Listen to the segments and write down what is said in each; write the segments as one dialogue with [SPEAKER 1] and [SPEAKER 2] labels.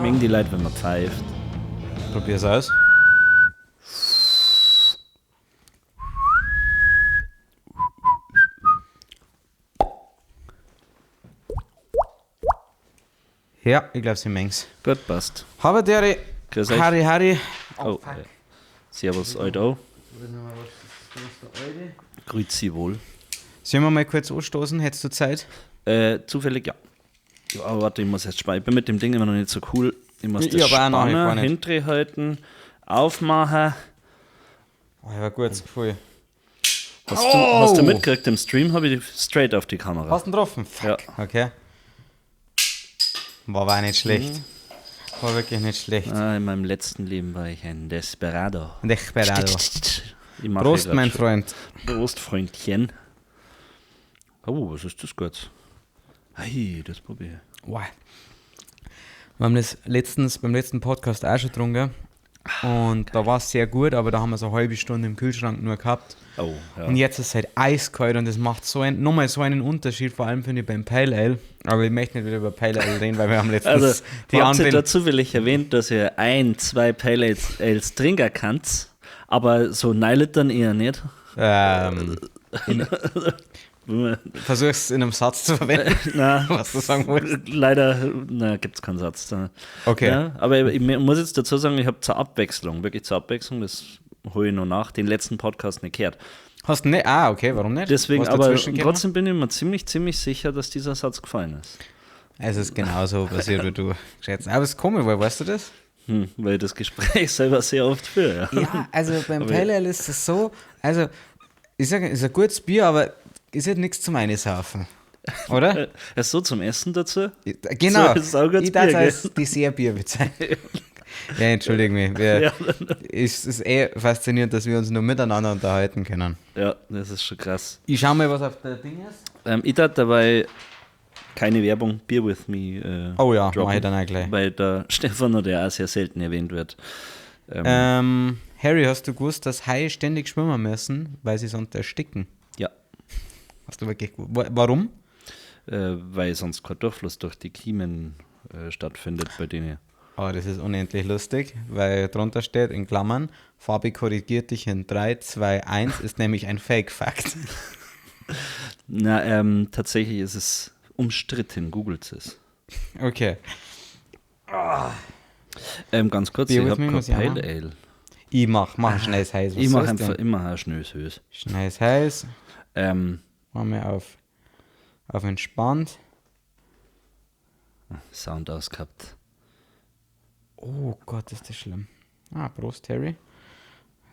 [SPEAKER 1] Mögen die Leute, wenn man pfeift.
[SPEAKER 2] Probier's aus. Ja, ich glaube, sie mengen's.
[SPEAKER 1] Gut, passt.
[SPEAKER 2] Habe Dere.
[SPEAKER 1] Grüß euch.
[SPEAKER 2] Harry, Harry.
[SPEAKER 1] Oh, Servus, Alter. Grüezi wohl.
[SPEAKER 2] Sollen wir mal kurz anstoßen? Hättest du Zeit?
[SPEAKER 1] Zufällig, ja. Ja, aber warte, ich muss erst sparen. Ich bin mit dem Ding immer noch nicht so cool. Ich muss
[SPEAKER 2] Ich
[SPEAKER 1] das
[SPEAKER 2] aber auch noch nicht,
[SPEAKER 1] Spanner
[SPEAKER 2] gar nicht.
[SPEAKER 1] hinterher halten, aufmachen.
[SPEAKER 2] Oh, ich habe ein gutes Gefühl.
[SPEAKER 1] Hast du mitgekriegt, im Stream habe ich straight auf die Kamera.
[SPEAKER 2] Hast du ihn getroffen? Fuck.
[SPEAKER 1] Ja.
[SPEAKER 2] Okay. War aber auch nicht schlecht. War wirklich nicht schlecht.
[SPEAKER 1] Ah, in meinem letzten Leben war ich ein Desperado.
[SPEAKER 2] Desperado.
[SPEAKER 1] Ich mach
[SPEAKER 2] Prost,
[SPEAKER 1] hier grad
[SPEAKER 2] mein
[SPEAKER 1] schon-
[SPEAKER 2] Freund.
[SPEAKER 1] Prost, Freundchen. Oh, was ist das gut? Hey, das probiere ich.
[SPEAKER 2] Wow. Wir haben das letztens beim letzten Podcast auch schon getrunken. Und da war es sehr gut, aber da haben wir so eine halbe Stunde im Kühlschrank nur gehabt.
[SPEAKER 1] Oh, ja.
[SPEAKER 2] Und jetzt ist es halt eiskalt und das macht so ein, nochmal so einen Unterschied, vor allem finde ich beim Pale Ale. Aber ich möchte nicht wieder über Pale Ale reden, weil wir haben letztens
[SPEAKER 1] Also,
[SPEAKER 2] die
[SPEAKER 1] habt ihr
[SPEAKER 2] anderen.
[SPEAKER 1] da zufällig erwähnt, dass ihr ein, zwei Pale Ales trinken könnt, aber so 9 Litern eher nicht?
[SPEAKER 2] Versuch's in einem Satz zu verwenden,
[SPEAKER 1] Na,
[SPEAKER 2] was du sagen wolltest.
[SPEAKER 1] leider, na, gibt's keinen Satz. Da.
[SPEAKER 2] Okay.
[SPEAKER 1] Ja, aber ich muss jetzt dazu sagen, ich habe zur Abwechslung, wirklich zur Abwechslung, das hole ich noch nach, den letzten Podcast nicht gehört.
[SPEAKER 2] Hast du nicht? Ah, okay, warum nicht?
[SPEAKER 1] Deswegen,
[SPEAKER 2] Was
[SPEAKER 1] aber
[SPEAKER 2] dazwischen gekommen?
[SPEAKER 1] trotzdem bin ich mir ziemlich, ziemlich sicher, dass dieser Satz gefallen ist.
[SPEAKER 2] Es ist genauso passiert, wie du geschätzt. Aber es ist komisch, weil weißt du das?
[SPEAKER 1] Weil ich das Gespräch selber sehr oft führe. Ja.
[SPEAKER 2] Ja, also beim
[SPEAKER 1] Aber-
[SPEAKER 2] Pale Ale ist es so, also ich sage, ist ein gutes Bier, aber ist halt nichts zum Einsaufen. Oder?
[SPEAKER 1] Ist so zum Essen dazu?
[SPEAKER 2] Genau.
[SPEAKER 1] So, ist auch gutes
[SPEAKER 2] ich darf
[SPEAKER 1] Bier,
[SPEAKER 2] als
[SPEAKER 1] gell?
[SPEAKER 2] Dessertbier bezeichnen. Ja, entschuldige mich.
[SPEAKER 1] Ja.
[SPEAKER 2] Es ist eh faszinierend, dass wir uns nur miteinander unterhalten können.
[SPEAKER 1] Ja, das ist schon krass.
[SPEAKER 2] Ich schau mal, was auf der Ding ist.
[SPEAKER 1] Ich tat dabei keine Werbung, Beer with me.
[SPEAKER 2] Oh ja,
[SPEAKER 1] droppen,
[SPEAKER 2] mach ich dann auch gleich.
[SPEAKER 1] Weil der Stefan der auch sehr selten erwähnt wird.
[SPEAKER 2] Harry, hast du gewusst, dass Haie ständig schwimmen müssen, weil sie sonst ersticken?
[SPEAKER 1] Ja,
[SPEAKER 2] Hast du wirklich gewusst? Warum?
[SPEAKER 1] weil sonst kein Durchfluss durch die Kiemen stattfindet bei denen.
[SPEAKER 2] Oh, das ist unendlich lustig, weil drunter steht in Klammern, Fabi korrigiert dich in 3, 2, 1, ist nämlich ein Fake-Fact.
[SPEAKER 1] Na, tatsächlich ist es umstritten, googelt es.
[SPEAKER 2] Okay.
[SPEAKER 1] Ganz kurz,
[SPEAKER 2] Beer
[SPEAKER 1] ich
[SPEAKER 2] with
[SPEAKER 1] habe
[SPEAKER 2] me
[SPEAKER 1] kein
[SPEAKER 2] muss ich auch
[SPEAKER 1] Pale
[SPEAKER 2] machen.
[SPEAKER 1] Ale.
[SPEAKER 2] Ich mach ein schnelles Heiß. Was
[SPEAKER 1] Ich mache
[SPEAKER 2] soll's
[SPEAKER 1] einfach
[SPEAKER 2] denn?
[SPEAKER 1] immer ein schnelles Hös.
[SPEAKER 2] Schnelles Heiß. Machen wir auf entspannt.
[SPEAKER 1] Sound ausgehabt.
[SPEAKER 2] Oh Gott, ist das schlimm. Ah, Prost, Harry.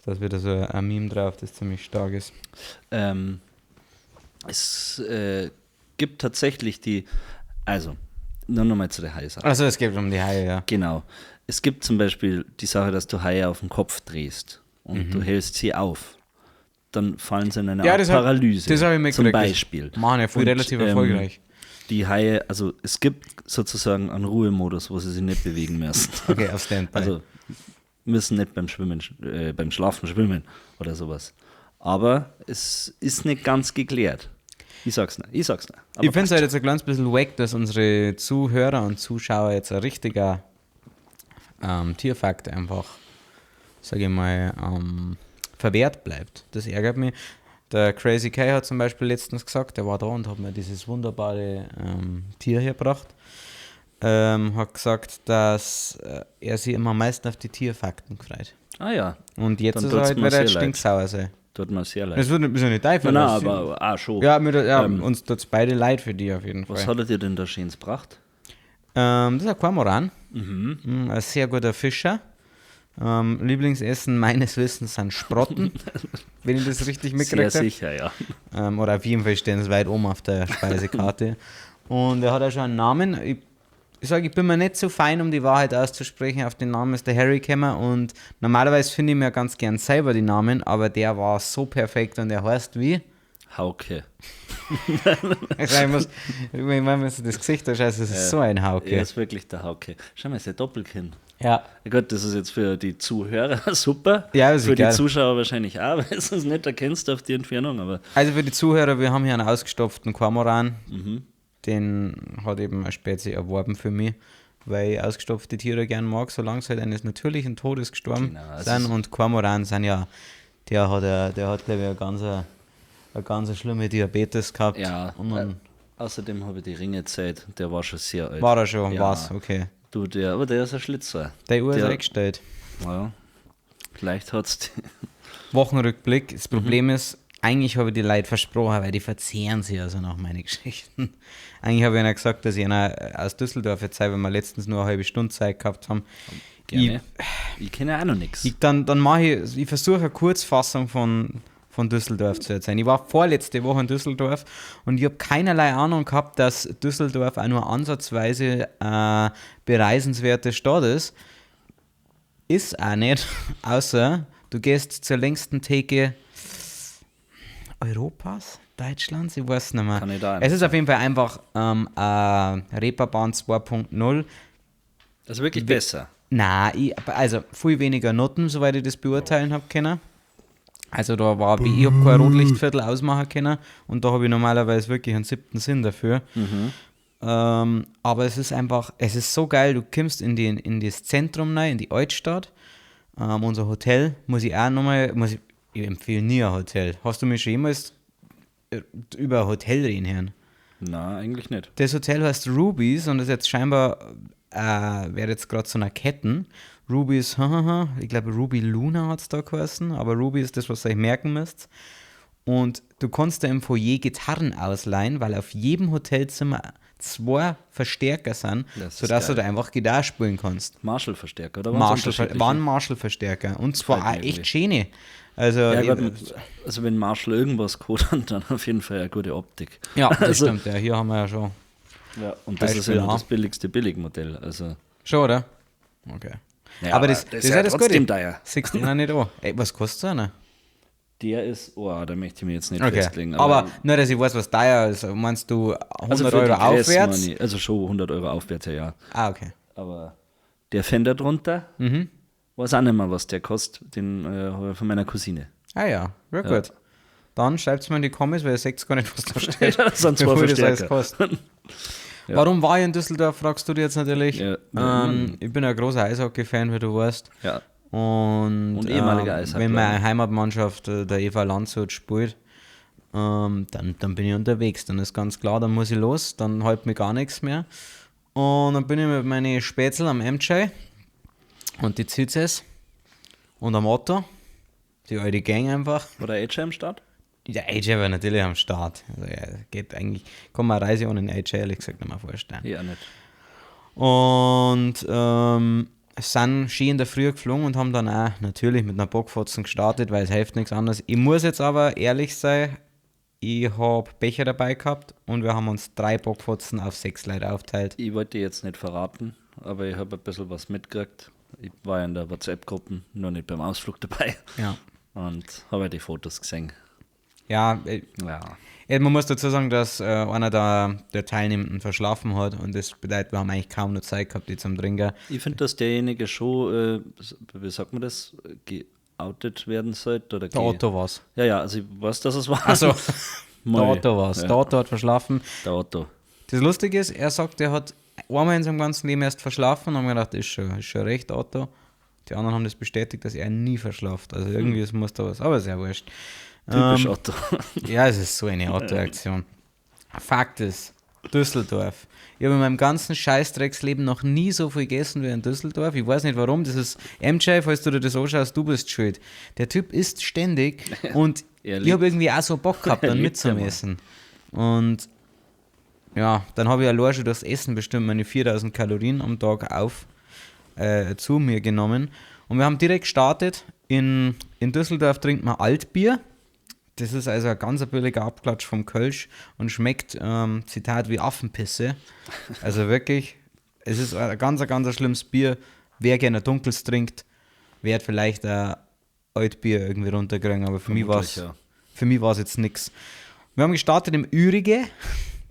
[SPEAKER 2] Da ist wieder so ein Meme drauf, das ziemlich stark ist.
[SPEAKER 1] Es gibt tatsächlich die, also, nur nochmal zu der Hai-Sache.
[SPEAKER 2] Also es geht um die Haie, ja.
[SPEAKER 1] Genau. Es gibt zum Beispiel die Sache, dass du Haie auf den Kopf drehst und du hältst sie auf. Dann fallen sie in eine
[SPEAKER 2] Ja,
[SPEAKER 1] Art
[SPEAKER 2] das hab-
[SPEAKER 1] Paralyse.
[SPEAKER 2] das hab ich
[SPEAKER 1] Zum
[SPEAKER 2] mitgekriegt. Das
[SPEAKER 1] Beispiel.
[SPEAKER 2] machen ja viele
[SPEAKER 1] Und,
[SPEAKER 2] relativ erfolgreich.
[SPEAKER 1] Die Haie, also es gibt sozusagen einen Ruhemodus, wo sie sich nicht bewegen müssen.
[SPEAKER 2] Okay, auf Standby.
[SPEAKER 1] Also müssen nicht beim Schwimmen, beim Schlafen schwimmen oder sowas. Aber es ist nicht ganz geklärt. Ich sag's nicht. Ich sag's nicht. Aber
[SPEAKER 2] Ich finde es halt jetzt ein kleines bisschen wack, dass unsere Zuhörer und Zuschauer jetzt ein richtiger Tierfakt einfach, sage ich mal, verwehrt bleibt. Das ärgert mich. Der Crazy K hat zum Beispiel letztens gesagt, der war da und hat mir dieses wunderbare Tier hier gebracht. Hat gesagt, dass er sich immer am meisten auf die Tierfakten freut.
[SPEAKER 1] Ah ja,
[SPEAKER 2] Und jetzt
[SPEAKER 1] Dann
[SPEAKER 2] ist er
[SPEAKER 1] tut's
[SPEAKER 2] halt
[SPEAKER 1] mir
[SPEAKER 2] wieder
[SPEAKER 1] sehr leid.
[SPEAKER 2] stinksauer sein.
[SPEAKER 1] tut mir sehr leid.
[SPEAKER 2] Das wird ist ja nicht dein
[SPEAKER 1] Nein, nein,
[SPEAKER 2] Fehler.
[SPEAKER 1] aber auch schon.
[SPEAKER 2] Ja, mir, ja uns tut's beide leid für die auf jeden Fall.
[SPEAKER 1] Was hat er dir denn da Schönes gebracht?
[SPEAKER 2] Das ist ein Kormoran. Mhm. Ein sehr guter Fischer. Lieblingsessen meines Wissens sind Sprotten, wenn ich das richtig
[SPEAKER 1] Sehr
[SPEAKER 2] mitgekriegt habe.
[SPEAKER 1] sicher, ja.
[SPEAKER 2] Oder auf jeden Fall stehen sie weit oben auf der Speisekarte. Und er hat auch schon einen Namen. Ich sage, ich bin mir nicht so fein, um die Wahrheit auszusprechen. Auf den Namen ist der Harry gekommen und normalerweise finde ich mir ganz gern selber die Namen, aber der war so perfekt und er heißt wie?
[SPEAKER 1] Hauke.
[SPEAKER 2] Also ich muss, ich meine, wenn du das Gesicht anschaust, das ist so ein Hauke.
[SPEAKER 1] Er ist wirklich der Hauke. Schau mal, ist der Doppelkinn.
[SPEAKER 2] Ja.
[SPEAKER 1] Ja Gut, das ist jetzt für die Zuhörer super.
[SPEAKER 2] Ja, ist
[SPEAKER 1] für die
[SPEAKER 2] egal.
[SPEAKER 1] Zuschauer wahrscheinlich auch, weil du es nicht erkennst auf die Entfernung, aber
[SPEAKER 2] Also für die Zuhörer, wir haben hier einen ausgestopften Kormoran. Den hat eben eine Spezi erworben für mich. weil ich ausgestopfte Tiere gern mag, solange sie halt eines natürlichen Todes gestorben
[SPEAKER 1] Genau, also
[SPEAKER 2] sind.
[SPEAKER 1] es-
[SPEAKER 2] Und Kormoran sind ja, der hat glaube ich, eine ganz schlimme Diabetes gehabt.
[SPEAKER 1] Ja,
[SPEAKER 2] Und dann
[SPEAKER 1] außerdem habe ich die Ringe gezählt, der war schon sehr alt.
[SPEAKER 2] war er schon,
[SPEAKER 1] Ja.
[SPEAKER 2] war's, okay.
[SPEAKER 1] Du, der, aber der ist ein Schlitzer.
[SPEAKER 2] Der Uhr ist
[SPEAKER 1] Der-
[SPEAKER 2] eingestellt.
[SPEAKER 1] Ja, vielleicht hat's die.
[SPEAKER 2] Wochenrückblick. Das Problem ist, eigentlich habe ich die Leute versprochen, weil die verzehren sich also nach meine Geschichten. Eigentlich habe ich ihnen gesagt, dass ich einer aus Düsseldorf erzähle, weil wir letztens nur eine halbe Stunde Zeit gehabt haben.
[SPEAKER 1] Gerne. Ich kenne auch noch nichts.
[SPEAKER 2] Ich, dann mache ich, ich versuche eine Kurzfassung von Düsseldorf zu erzählen. Ich war vorletzte Woche in Düsseldorf und ich habe keinerlei Ahnung gehabt, dass Düsseldorf auch nur ansatzweise bereisenswerte Stadt ist. Ist auch nicht, außer du gehst zur längsten Theke Europas, Deutschlands, ich weiß nicht mehr.
[SPEAKER 1] Kann ich da auch nicht
[SPEAKER 2] Es ist auf jeden Fall einfach Reeperbahn 2.0.
[SPEAKER 1] Also wirklich besser.
[SPEAKER 2] Nein, also viel weniger Noten, soweit ich das beurteilen habe können. Also da war, ich habe kein Rotlichtviertel ausmachen können und da habe ich normalerweise wirklich einen siebten Sinn dafür. Aber es ist einfach, es ist so geil, du kommst in das Zentrum rein, in die Altstadt. Unser Hotel muss ich auch nochmal, ich empfehle nie ein Hotel. Hast du mich schon jemals über ein Hotel reden hören?
[SPEAKER 1] Nein, eigentlich nicht.
[SPEAKER 2] Das Hotel heißt Rubies und ist jetzt scheinbar, wäre jetzt gerade so einer Ketten. Rubies, hahaha, ich glaube Ruby Luna hat es da geheißen, aber Ruby ist das, was ihr euch merken müsst. Und du kannst da im Foyer Gitarren ausleihen, weil auf jedem Hotelzimmer 2 Verstärker sind,
[SPEAKER 1] Das ist
[SPEAKER 2] sodass du
[SPEAKER 1] geil.
[SPEAKER 2] da einfach Gitarre spielen kannst.
[SPEAKER 1] Marshall-Verstärker, oder? Waren's unterschiedliche?
[SPEAKER 2] Waren Marshall-Verstärker. Und zwar
[SPEAKER 1] Gefällt
[SPEAKER 2] auch
[SPEAKER 1] mir
[SPEAKER 2] echt
[SPEAKER 1] irgendwie.
[SPEAKER 2] schöne. Also,
[SPEAKER 1] Ja, gut, also wenn Marshall irgendwas hat, dann auf jeden Fall eine gute Optik.
[SPEAKER 2] ja, das
[SPEAKER 1] also,
[SPEAKER 2] stimmt. Ja, hier haben wir ja schon.
[SPEAKER 1] Ja, und das ist
[SPEAKER 2] Beispiel
[SPEAKER 1] ja noch
[SPEAKER 2] A.
[SPEAKER 1] das billigste Billigmodell. Also,
[SPEAKER 2] Schon, oder? Okay.
[SPEAKER 1] Ja,
[SPEAKER 2] aber das,
[SPEAKER 1] aber
[SPEAKER 2] das ist ja das
[SPEAKER 1] trotzdem
[SPEAKER 2] Gute.
[SPEAKER 1] teuer.
[SPEAKER 2] Siehst du ihn auch nicht an. Ey, was kostet so einer?
[SPEAKER 1] Der ist, oh, da möchte ich mich jetzt nicht
[SPEAKER 2] Okay.
[SPEAKER 1] festlegen.
[SPEAKER 2] Aber nur, dass ich weiß, was teuer ist. Meinst du 100
[SPEAKER 1] also für
[SPEAKER 2] Euro
[SPEAKER 1] die Größe
[SPEAKER 2] aufwärts?
[SPEAKER 1] meine ich, also schon 100 Euro aufwärts, ja, ja.
[SPEAKER 2] Ah, okay.
[SPEAKER 1] Aber der Fender drunter, weiß auch nicht mehr, was der kostet. Den habe ich von meiner Cousine.
[SPEAKER 2] Ah ja, ja, gut. Dann schreibt es mir in die Comments, weil ihr seht gar nicht, was da steht.
[SPEAKER 1] Ja, das sind zwei
[SPEAKER 2] Wie viel das alles
[SPEAKER 1] Verstärker.
[SPEAKER 2] kostet. Warum war ich in Düsseldorf, fragst du dir jetzt natürlich.
[SPEAKER 1] Ja.
[SPEAKER 2] Ich bin ein großer Eishockey-Fan, wie du weißt.
[SPEAKER 1] Ja.
[SPEAKER 2] Und,
[SPEAKER 1] Und ehemaliger Eishockeyler.
[SPEAKER 2] wenn meine Heimatmannschaft, der Eva Landshut, spielt, dann bin ich unterwegs. Dann ist ganz klar, dann muss ich los, dann hält mir gar nichts mehr. Und dann bin ich mit meinen Spätzl am MJ und die Zitzes und am Otto. Die alte Gang einfach.
[SPEAKER 1] War der AJ am Start?
[SPEAKER 2] Der AJ war natürlich am Start. Also ja, geht eigentlich, kann man eine Reise ohne den AJ ehrlich gesagt nicht mehr vorstellen.
[SPEAKER 1] Ja, nicht.
[SPEAKER 2] Und sind schön in der Früh geflogen und haben dann auch natürlich mit einer Bockfotzen gestartet, weil es hilft nichts anderes. Ich muss jetzt aber ehrlich sein, ich habe Becher dabei gehabt und wir haben uns 3 Bockfotzen auf 6 Leute aufteilt.
[SPEAKER 1] Ich wollte jetzt nicht verraten, aber ich habe ein bisschen was mitgekriegt. Ich war ja in der WhatsApp-Gruppe, nur nicht beim Ausflug dabei.
[SPEAKER 2] Ja.
[SPEAKER 1] Und habe ja die Fotos gesehen.
[SPEAKER 2] Ja,
[SPEAKER 1] Ja.
[SPEAKER 2] ja, man muss dazu sagen, dass einer der Teilnehmenden verschlafen hat und das bedeutet, wir haben eigentlich kaum noch Zeit gehabt, die zum Trinken.
[SPEAKER 1] Ich finde, dass derjenige schon, wie sagt man das, geoutet werden sollte. Oder
[SPEAKER 2] Der Otto war's.
[SPEAKER 1] Ja, ja, also ich weiß, dass es war.
[SPEAKER 2] Ach so. Der
[SPEAKER 1] Moi.
[SPEAKER 2] Otto war's.
[SPEAKER 1] Ja.
[SPEAKER 2] Der Otto hat verschlafen.
[SPEAKER 1] Der Otto.
[SPEAKER 2] Das Lustige ist, er sagt, er hat einmal in seinem ganzen Leben erst verschlafen und haben gedacht, ist schon recht, Otto. Die anderen haben das bestätigt, dass er nie verschlaft. Also irgendwie es muss da was, aber ist ja wurscht.
[SPEAKER 1] Typisch Otto.
[SPEAKER 2] Ja, es ist so eine Otto-Aktion. Fakt ist, Düsseldorf. Ich habe in meinem ganzen Scheißdrecksleben noch nie so viel gegessen wie in Düsseldorf. Ich weiß nicht warum. Das ist MJ, falls du dir das anschaust, du bist schuld. Der Typ isst ständig und
[SPEAKER 1] Er
[SPEAKER 2] ich habe irgendwie auch so Bock gehabt,
[SPEAKER 1] Er
[SPEAKER 2] dann
[SPEAKER 1] liebt ja, Mann.
[SPEAKER 2] mitzumessen. Und ja, dann habe ich allein schon das Essen bestimmt meine 4000 Kalorien am Tag auf zu mir genommen. Und wir haben direkt gestartet. In Düsseldorf trinkt man Altbier. Das ist also ein ganz billiger Abklatsch vom Kölsch und schmeckt, Zitat, wie Affenpisse. Also wirklich, es ist ein ganz, ganz schlimmes Bier. Wer gerne Dunkles trinkt, wird vielleicht ein Altbier irgendwie runterkriegen, aber für mich war's,
[SPEAKER 1] Vermutlich, ja.
[SPEAKER 2] für mich war's jetzt nix. Wir haben gestartet im Ürige,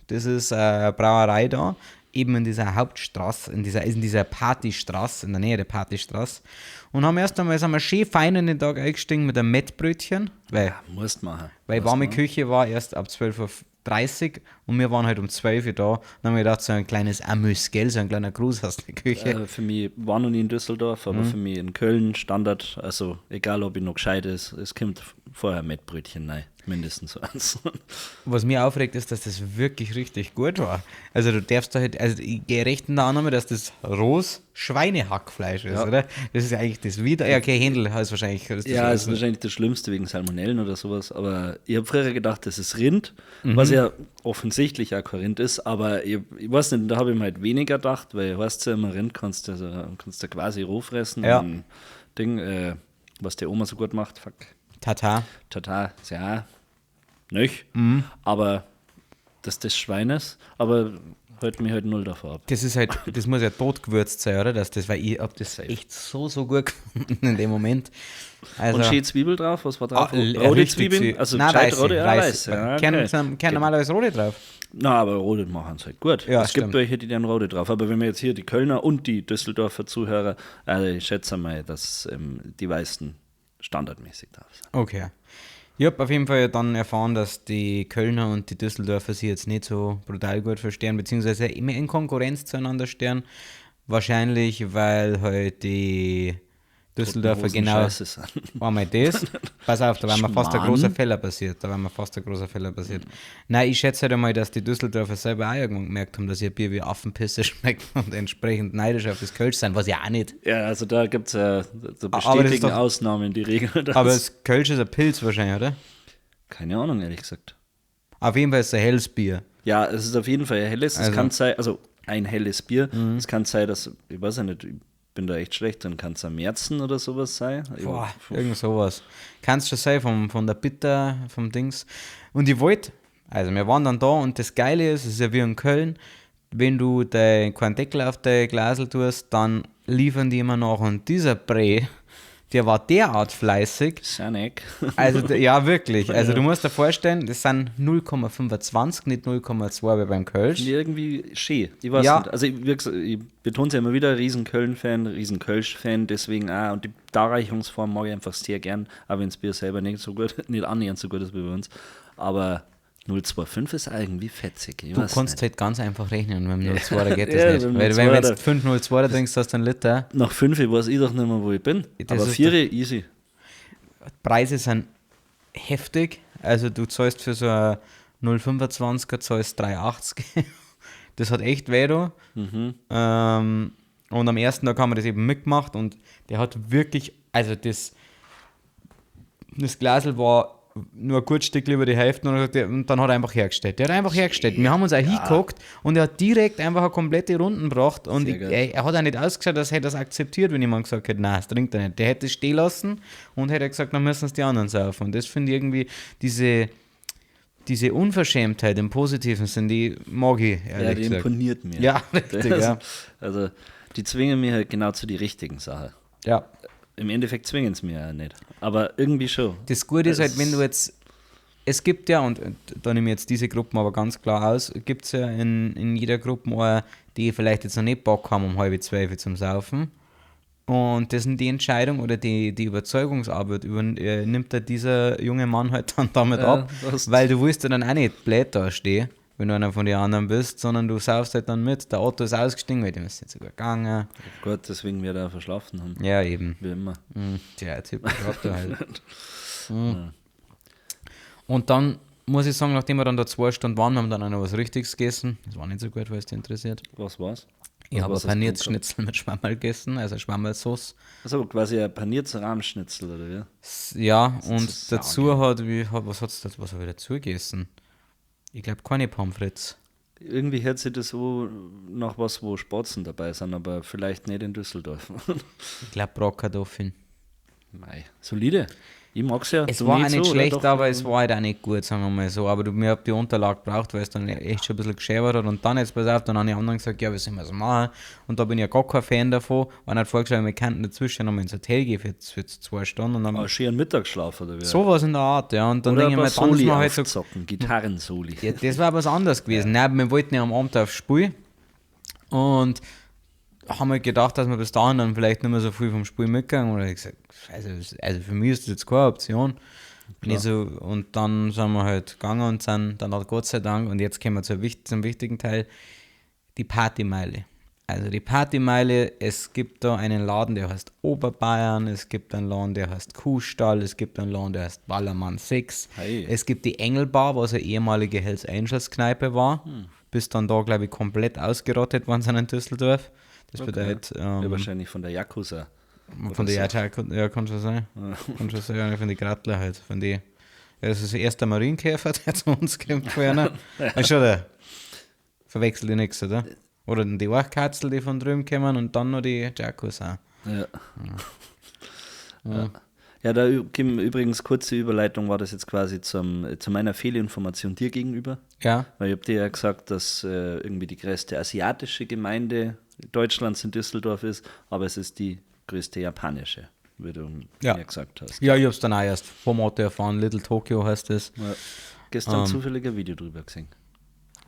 [SPEAKER 2] das ist eine Brauerei da, eben in dieser Hauptstraße, in dieser Partystraße, in der Nähe der Partystraße. Und haben erst einmal, sind wir schön fein in den Tag eingestiegen mit einem Mettbrötchen, weil
[SPEAKER 1] Ja, musst machen.
[SPEAKER 2] weil
[SPEAKER 1] Musst
[SPEAKER 2] warme
[SPEAKER 1] machen.
[SPEAKER 2] Küche war erst ab 12.15 und wir waren halt um 12 Uhr da. Dann haben wir gedacht, so ein kleines Amüs, gell, so ein kleiner Gruß aus der Küche.
[SPEAKER 1] Für mich war noch nie in Düsseldorf, aber für mich in Köln Standard, also egal ob ich noch gescheit ist, es kommt vorher Mettbrötchen rein, mindestens eins.
[SPEAKER 2] Was mich aufregt, ist, dass das wirklich richtig gut war. Also du darfst da halt, also ich gehe recht in der Annahme, dass das rohes Schweinehackfleisch ist,
[SPEAKER 1] Ja.
[SPEAKER 2] oder? Das ist ja eigentlich das wieder. Ja, okay, Händel heißt wahrscheinlich. Das
[SPEAKER 1] Ja,
[SPEAKER 2] ist
[SPEAKER 1] ist wahrscheinlich das Schlimmste wegen Salmonellen oder sowas, aber ich habe früher gedacht, das ist Rind, was ja offensichtlich auch kein Rind ist, aber ich weiß nicht, da habe ich mir halt weniger gedacht, weil weißt du ja immer, Rind kannst du, also, kannst du quasi roh fressen.
[SPEAKER 2] Ja.
[SPEAKER 1] Und Ding, was die Oma so gut macht, fuck.
[SPEAKER 2] Tata.
[SPEAKER 1] Tata, ist ja auch nicht, aber dass das Schwein ist, aber hält mich halt null davor ab.
[SPEAKER 2] Das ist halt, das muss ja totgewürzt sein, oder? Dass das, weil ich hab das echt so, so gut gefunden in dem Moment. Also,
[SPEAKER 1] Und schön Zwiebel drauf, was war drauf?
[SPEAKER 2] Ah,
[SPEAKER 1] Rote
[SPEAKER 2] richtig
[SPEAKER 1] Zwiebeln? Also
[SPEAKER 2] Nein,
[SPEAKER 1] gescheit
[SPEAKER 2] weiße,
[SPEAKER 1] rote, ja,
[SPEAKER 2] weiße.
[SPEAKER 1] weiße. Ja,
[SPEAKER 2] Kennen,
[SPEAKER 1] okay.
[SPEAKER 2] kennen normalerweise rote drauf.
[SPEAKER 1] Na, aber rote machen es halt gut.
[SPEAKER 2] Ja,
[SPEAKER 1] es
[SPEAKER 2] stimmt.
[SPEAKER 1] gibt welche, die dann rote drauf. Aber wenn wir jetzt hier die Kölner und die Düsseldorfer Zuhörer, also ich schätze mal, dass die Weißen standardmäßig drauf sind.
[SPEAKER 2] Okay. Ich habe auf jeden Fall dann erfahren, dass die Kölner und die Düsseldorfer sich jetzt nicht so brutal gut verstehen, beziehungsweise immer in Konkurrenz zueinander stehen. Wahrscheinlich, weil halt die Düsseldorfer
[SPEAKER 1] Hosen
[SPEAKER 2] genau
[SPEAKER 1] scheiße sind.
[SPEAKER 2] einmal das. Pass auf, da war mir fast ein
[SPEAKER 1] Schmarrn.
[SPEAKER 2] großer Fehler passiert. Da war mir fast ein großer Fehler passiert. Nein, ich schätze halt einmal, dass die Düsseldorfer selber auch irgendwann gemerkt haben, dass ihr Bier wie Affenpisse schmeckt und entsprechend neidisch auf das Kölsch sind, was ja auch nicht.
[SPEAKER 1] Ja, also da gibt es ja so
[SPEAKER 2] Aber das ist
[SPEAKER 1] bestätigen
[SPEAKER 2] doch-
[SPEAKER 1] Ausnahmen die Regel. dass-
[SPEAKER 2] Aber das Kölsch ist ein Pilz wahrscheinlich, oder?
[SPEAKER 1] Keine Ahnung, ehrlich gesagt.
[SPEAKER 2] Auf jeden Fall ist es ein helles Bier.
[SPEAKER 1] Ja, es ist auf jeden Fall ein helles. Es
[SPEAKER 2] Also-
[SPEAKER 1] kann sein, also ein helles Bier. Es kann sein, dass, ich weiß ja nicht, ich bin da echt schlecht, dann kann es ein Märzen oder sowas sein. Ich-
[SPEAKER 2] Boah, irgend sowas. Kannst schon sein, von der Bitter, vom Dings. Und ich wollte, also wir waren dann da und das Geile ist, es ist ja wie in Köln, wenn du dein, keinen Deckel auf dein Glasl tust, dann liefern die immer nach. Und dieser Brei, der war derart fleißig.
[SPEAKER 1] Sanek.
[SPEAKER 2] Also, ja, wirklich. Also, du musst dir vorstellen, das sind 0,25, nicht 0,2 wie beim Kölsch.
[SPEAKER 1] Irgendwie schön. Ich weiß
[SPEAKER 2] Ja.
[SPEAKER 1] nicht. Also ich, wie gesagt, ich betone es ja immer wieder, riesen Köln-Fan, riesen Kölsch-Fan, deswegen auch. Und die Darreichungsform mag ich einfach sehr gern, auch wenn das Bier selber nicht so gut, nicht annähernd so gut ist wie bei uns. Aber 0,25 ist irgendwie fetzig. Ich
[SPEAKER 2] Du
[SPEAKER 1] weiß
[SPEAKER 2] kannst
[SPEAKER 1] nicht.
[SPEAKER 2] halt ganz einfach rechnen, mit dem 0,2er geht das
[SPEAKER 1] Ja,
[SPEAKER 2] nicht.
[SPEAKER 1] mit dem
[SPEAKER 2] Weil wenn du
[SPEAKER 1] 0,2er
[SPEAKER 2] jetzt 5,02er trinkst, hast du einen Liter.
[SPEAKER 1] Nach 5 weiß ich doch nicht mehr, wo ich bin.
[SPEAKER 2] Das
[SPEAKER 1] Aber
[SPEAKER 2] ist
[SPEAKER 1] 4 easy.
[SPEAKER 2] Preise sind heftig. Also du zahlst für so ein 0,25er zahlst 3,80. Das hat echt weh da. Und am ersten Tag haben wir das eben mitgemacht und der hat wirklich, also das, das Glasl war nur ein gutes Stück über die Hälfte und dann hat er einfach hergestellt. Der hat einfach hergestellt. Wir haben uns auch hingeguckt und er hat direkt einfach eine komplette Runden gebracht und
[SPEAKER 1] Sehr
[SPEAKER 2] ich,
[SPEAKER 1] geil.
[SPEAKER 2] er hat auch nicht ausgeschaut, als hätte er es akzeptiert, wenn jemand gesagt hätte, nein, das trinkt er nicht. Der hätte es stehen lassen und hätte gesagt, dann müssen es die anderen saufen. Und das finde ich irgendwie, diese Unverschämtheit im positiven Sinn, die mag ich, ehrlich
[SPEAKER 1] Ja, die
[SPEAKER 2] gesagt.
[SPEAKER 1] imponiert mir.
[SPEAKER 2] Ja, richtig, ja.
[SPEAKER 1] Also die zwingen mir halt genau zu die richtigen Sache.
[SPEAKER 2] Ja.
[SPEAKER 1] Im Endeffekt zwingen sie mir ja nicht. Aber irgendwie schon.
[SPEAKER 2] Das Gute ist halt,
[SPEAKER 1] Das-
[SPEAKER 2] wenn du jetzt, es gibt ja, und da nehme ich jetzt diese Gruppen aber ganz klar aus, gibt es ja in jeder Gruppe auch, die vielleicht jetzt noch nicht Bock haben um 11:30 zum Saufen. Und das sind die Entscheidung oder die Überzeugungsarbeit nimmt da dieser junge Mann halt dann damit
[SPEAKER 1] Ja,
[SPEAKER 2] ab,
[SPEAKER 1] das-
[SPEAKER 2] weil du willst ja dann auch nicht blöd da stehen, wenn du einer von den anderen bist, sondern du saufst halt dann mit. Der Otto ist ausgestiegen, weil dem ist nicht so gut gegangen.
[SPEAKER 1] Gut, deswegen wir da verschlafen haben.
[SPEAKER 2] Ja, eben.
[SPEAKER 1] Wie immer.
[SPEAKER 2] Tja, typisch Otto halt. Und dann muss ich sagen, nachdem wir dann da 2 Stunden waren, wir haben dann auch noch was Richtiges gegessen. Das war nicht so gut, weil es dich interessiert.
[SPEAKER 1] Was war's?
[SPEAKER 2] Ich habe ein
[SPEAKER 1] Was hast du
[SPEAKER 2] paniertes
[SPEAKER 1] gehabt?
[SPEAKER 2] Schnitzel mit Schwammerl gegessen, also Schwammerlsauce.
[SPEAKER 1] Das ist aber quasi ein paniertes Rahmschnitzel, oder wie?
[SPEAKER 2] Ja, und
[SPEAKER 1] ist
[SPEAKER 2] dazu hat, wie, hat, was hat's das, was habe ich dazu gegessen? Ich glaube keine Pommes frites.
[SPEAKER 1] Irgendwie hört sich das so nach was, wo Spatzen dabei sind, aber vielleicht nicht in Düsseldorf.
[SPEAKER 2] Ich glaube Bratkartoffeln.
[SPEAKER 1] Mei, solide. Ich mag's ja.
[SPEAKER 2] Es
[SPEAKER 1] Du
[SPEAKER 2] war auch
[SPEAKER 1] so,
[SPEAKER 2] nicht
[SPEAKER 1] oder
[SPEAKER 2] schlecht,
[SPEAKER 1] doch?
[SPEAKER 2] aber es war halt auch nicht gut, sagen wir mal so. Aber du, mir hab die Unterlage gebraucht, weil es dann echt schon ein bisschen geschäbert hat. Und dann jetzt, pass auf, dann haben die anderen gesagt, ja, wie sollen wir es machen? Und da bin ich ja gar kein Fan davon. Und hat vorgeschlagen, wir könnten dazwischen nochmal ins Hotel gehen für 2 Stunden. Und dann
[SPEAKER 1] Ah, schön Mittagsschlaf, oder wie?
[SPEAKER 2] sowas in der Art, ja. Und dann
[SPEAKER 1] Oder
[SPEAKER 2] denke
[SPEAKER 1] ein
[SPEAKER 2] ich
[SPEAKER 1] paar
[SPEAKER 2] mir, dann ist
[SPEAKER 1] Soli
[SPEAKER 2] man halt so
[SPEAKER 1] aufzocken, Gitarrensoli.
[SPEAKER 2] Ja, das war was anderes gewesen. Nein, wir wollten ja am Abend aufs Spiel und haben halt gedacht, dass wir bis dahin dann vielleicht nicht mehr so viel vom Spiel mitgegangen. Und ich gesagt, also für mich ist das jetzt keine Option. Nicht so, und dann sind wir halt gegangen und sind dann hat Gott sei Dank, und jetzt kommen wir zum wichtigen Teil, die Partymeile. Also die Partymeile, es gibt da einen Laden, der heißt Oberbayern, es gibt einen Laden, der heißt Kuhstall, es gibt einen Laden, der heißt Ballermann 6,
[SPEAKER 1] Hey.
[SPEAKER 2] es gibt die Engelbar, was eine ehemalige Hells Angels Kneipe war, bis dann da, glaube ich, komplett ausgerottet worden sind in Düsseldorf. Das bedeutet,
[SPEAKER 1] Ja, wahrscheinlich von der Yakuza.
[SPEAKER 2] von der Yakuza, ja, kann schon sein. Kann schon sein, ja, von den Grattler halt, von die. Ja, das ist der erste Marienkäfer, der zu uns kommt, vorne. Ist schon der. Verwechsel ich nichts, oder? Oder die Orchkatzel, die von drüben kommen und dann noch die Yakuza.
[SPEAKER 1] Ja. Ja. Ja, da Kim, übrigens, kurze Überleitung war das jetzt quasi zu meiner Fehlinformation dir gegenüber.
[SPEAKER 2] Ja.
[SPEAKER 1] Weil ich hab dir ja gesagt, dass irgendwie die größte asiatische Gemeinde Deutschlands in Düsseldorf ist, aber es ist die größte japanische, wie du mir gesagt hast.
[SPEAKER 2] Ja, ich hab's dann auch erst vom Auto erfahren. Little Tokyo heißt das.
[SPEAKER 1] Ja. Gestern zufällig ein Video drüber gesehen.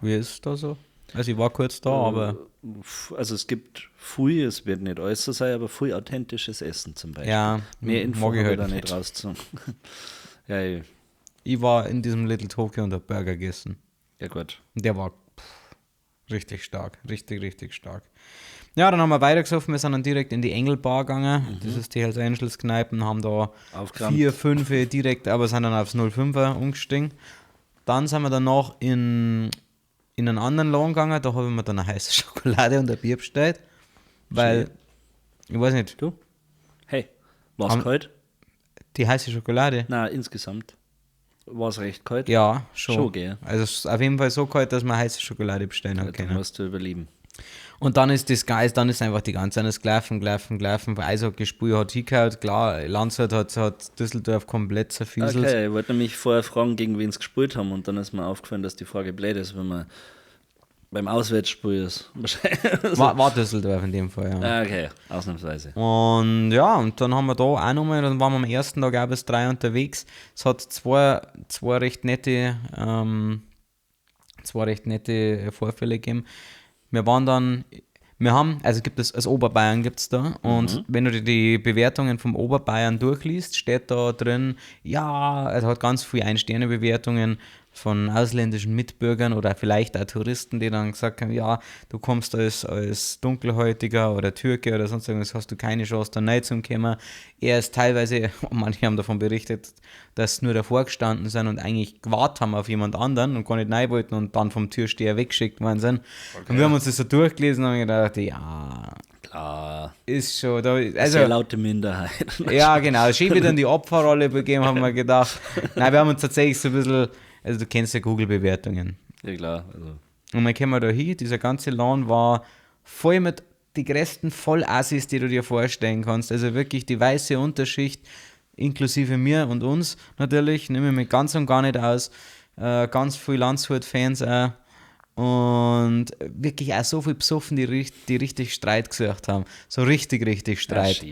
[SPEAKER 2] Wie ist da so? Also ich war kurz da, aber...
[SPEAKER 1] Also es gibt viel, es wird nicht alles so sein, aber viel authentisches Essen zum Beispiel.
[SPEAKER 2] Ja,
[SPEAKER 1] mehr Info
[SPEAKER 2] mag ich
[SPEAKER 1] habe ich
[SPEAKER 2] halt
[SPEAKER 1] da nicht
[SPEAKER 2] nicht.
[SPEAKER 1] rausgezogen. Ja, ich,
[SPEAKER 2] Ich war in diesem Little Tokyo und hab Burger gegessen.
[SPEAKER 1] ja gut.
[SPEAKER 2] Und der war richtig stark, richtig, richtig stark. Ja, dann haben wir weitergesoffen, wir sind dann direkt in die Engelbar gegangen. Das ist die Hells Angels Kneipen, haben da
[SPEAKER 1] Aufgerammt.
[SPEAKER 2] 4, 5 direkt, aber sind dann aufs 05er umgestiegen. Dann sind wir danach in einen anderen Laden gegangen, da habe ich mir dann eine heiße Schokolade und ein Bier bestellt. Weil, ich weiß nicht,
[SPEAKER 1] Du? Hey, war's kalt?
[SPEAKER 2] die heiße Schokolade?
[SPEAKER 1] Nein, insgesamt. War's recht kalt?
[SPEAKER 2] Ja, schon.
[SPEAKER 1] Schon, gell?
[SPEAKER 2] Also es ist auf jeden Fall so kalt, dass man heiße Schokolade bestellen hat
[SPEAKER 1] Ja,
[SPEAKER 2] können.
[SPEAKER 1] dann musst du überleben.
[SPEAKER 2] Und dann ist das Geist, dann ist einfach die ganze Zeit gelaufen, gelaufen, gelaufen. Eishockeyspiel hat hingehauen, klar, Landshut hat Düsseldorf komplett zerfieselt.
[SPEAKER 1] Okay, ich wollte nämlich vorher fragen, gegen wen sie gespielt haben und dann ist mir aufgefallen, dass die Frage blöd ist, wenn man beim Auswärtsspiel ist. Wahrscheinlich.
[SPEAKER 2] War Düsseldorf in dem Fall, ja.
[SPEAKER 1] Ah, okay, ausnahmsweise.
[SPEAKER 2] Und ja, und dann haben wir da auch nochmal, dann waren wir am ersten Tag auch bis 3 unterwegs. Es hat zwei recht nette Vorfälle gegeben. Wir waren dann, wir haben, also gibt es, als Oberbayern gibt es da, und wenn du dir die Bewertungen vom Oberbayern durchliest, steht da drin, ja, also hat ganz viele Ein-Sterne-Bewertungen von ausländischen Mitbürgern oder vielleicht auch Touristen, die dann gesagt haben, ja, du kommst als Dunkelhäutiger oder Türke oder sonst irgendwas, hast du keine Chance, da rein zu kommen. Er ist teilweise, manche haben davon berichtet, dass sie nur davor gestanden sind und eigentlich gewartet haben auf jemand anderen und gar nicht rein wollten und dann vom Türsteher weggeschickt worden sind.
[SPEAKER 1] Okay.
[SPEAKER 2] Und wir haben uns das so durchgelesen und haben gedacht, ja,
[SPEAKER 1] Klar.
[SPEAKER 2] Ist schon, da, also,
[SPEAKER 1] sehr laute Minderheit.
[SPEAKER 2] Ja, genau. Schön wieder in die Opferrolle begeben, haben wir gedacht. Nein, wir haben uns tatsächlich so ein bisschen, also du kennst ja Google-Bewertungen.
[SPEAKER 1] Ja, klar. Also.
[SPEAKER 2] Und dann kommen wir da hin, dieser ganze Laden war voll mit die größten Vollassis, die du dir vorstellen kannst. Also wirklich die weiße Unterschicht, inklusive mir und uns natürlich, nehme ich mich ganz und gar nicht aus. Ganz viel Landshut-Fans auch. Und wirklich auch so viel besoffen, die richtig Streit gesucht haben. So richtig, richtig Streit.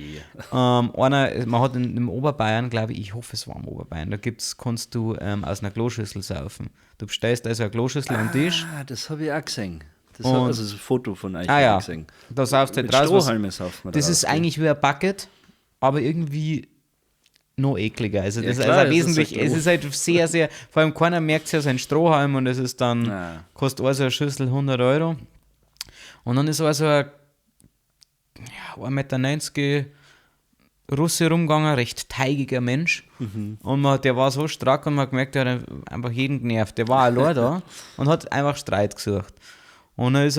[SPEAKER 2] Einer, man hat im Oberbayern, glaube ich, ich hoffe, es war im Oberbayern, da kannst du aus einer Kloschüssel saufen. Du bestellst also eine Kloschüssel am Tisch.
[SPEAKER 1] Ah, das habe ich auch gesehen. Das hab, also ein Foto von euch
[SPEAKER 2] ah, ja.
[SPEAKER 1] gesehen.
[SPEAKER 2] Da saufst du halt
[SPEAKER 1] Mit
[SPEAKER 2] raus.
[SPEAKER 1] Strohhalme sauft man
[SPEAKER 2] Das
[SPEAKER 1] da
[SPEAKER 2] ist
[SPEAKER 1] raus,
[SPEAKER 2] eigentlich wie ein Bucket, aber irgendwie noch ekliger. Also das
[SPEAKER 1] ja, klar,
[SPEAKER 2] ist also wesentlich,
[SPEAKER 1] es ist,
[SPEAKER 2] es ist halt sehr, sehr, vor allem keiner merkt ja seinen Strohhalm und es ist dann,
[SPEAKER 1] Nein.
[SPEAKER 2] kostet also eine Schüssel 100 Euro. Und dann ist also ein ja, 1,90 Meter Russe rumgegangen, recht teigiger Mensch.
[SPEAKER 1] Mhm.
[SPEAKER 2] Und der war so strack und man hat gemerkt, der hat einfach jeden genervt. Der war allein da und hat einfach Streit gesucht. Und dann ist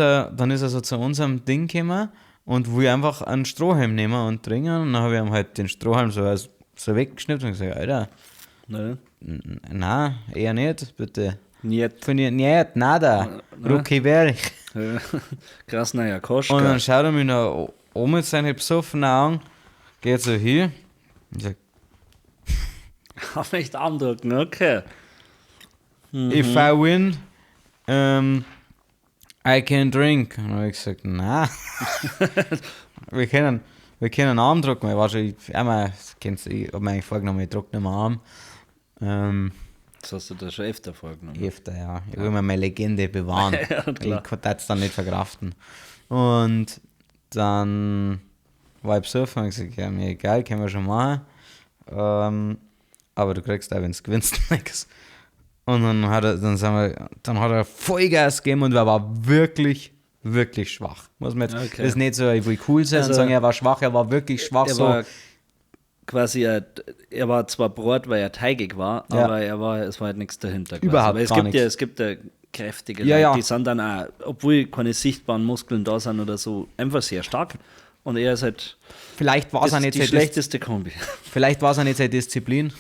[SPEAKER 2] er so zu unserem Ding gekommen und will einfach einen Strohhalm nehmen und trinken. Und dann habe ich ihm halt den Strohhalm so weggeschnippt und gesagt, Alter,
[SPEAKER 1] Ne?
[SPEAKER 2] Nein, eher nicht, bitte.
[SPEAKER 1] Niet.
[SPEAKER 2] Finde ich, nicht, nada. Ruki Berg.
[SPEAKER 1] Krasnaja Koschka.
[SPEAKER 2] Und dann schaut er mich noch um mit seinen besoffenen Augen, geht so hin und sagt,
[SPEAKER 1] Auf echt Arm drücken, okay.
[SPEAKER 2] Mhm. If I win, I can drink. Und dann habe ich gesagt, nein. Wir können Arm drucken. Ich war schon, ich habe mir eigentlich vorgenommen, ich druck nicht mehr Arm.
[SPEAKER 1] Das hast du da schon öfter vorgenommen.
[SPEAKER 2] Öfter, ja. Ich will mir meine Legende bewahren.
[SPEAKER 1] Ja, klar.
[SPEAKER 2] Ich kann das dann nicht verkraften. Und dann war ich besoffen und gesagt, ja, mir egal, können wir schon machen. Aber du kriegst auch, wenn du gewinnst, nichts. Und dann hat er, dann sind wir, dann hat er Vollgas gegeben und er war wirklich, wirklich schwach. Muss man jetzt,
[SPEAKER 1] Okay.
[SPEAKER 2] das ist nicht so, ich will cool sein
[SPEAKER 1] Also-
[SPEAKER 2] und sagen, er war schwach, er war wirklich schwach.
[SPEAKER 1] Er
[SPEAKER 2] so.
[SPEAKER 1] war quasi, er war zwar brot, weil er teigig war,
[SPEAKER 2] Ja.
[SPEAKER 1] aber es war halt nichts dahinter. Quasi.
[SPEAKER 2] Überhaupt
[SPEAKER 1] Weil es
[SPEAKER 2] gar
[SPEAKER 1] gibt
[SPEAKER 2] nichts.
[SPEAKER 1] ja, es gibt ja kräftige
[SPEAKER 2] Ja,
[SPEAKER 1] Leute,
[SPEAKER 2] ja.
[SPEAKER 1] die sind dann auch, obwohl keine sichtbaren Muskeln da sind oder so, einfach sehr stark. Und er ist halt
[SPEAKER 2] Vielleicht war es auch
[SPEAKER 1] das,
[SPEAKER 2] nicht
[SPEAKER 1] die
[SPEAKER 2] seine
[SPEAKER 1] schlechteste Kombi.
[SPEAKER 2] Vielleicht war es auch nicht seine Disziplin,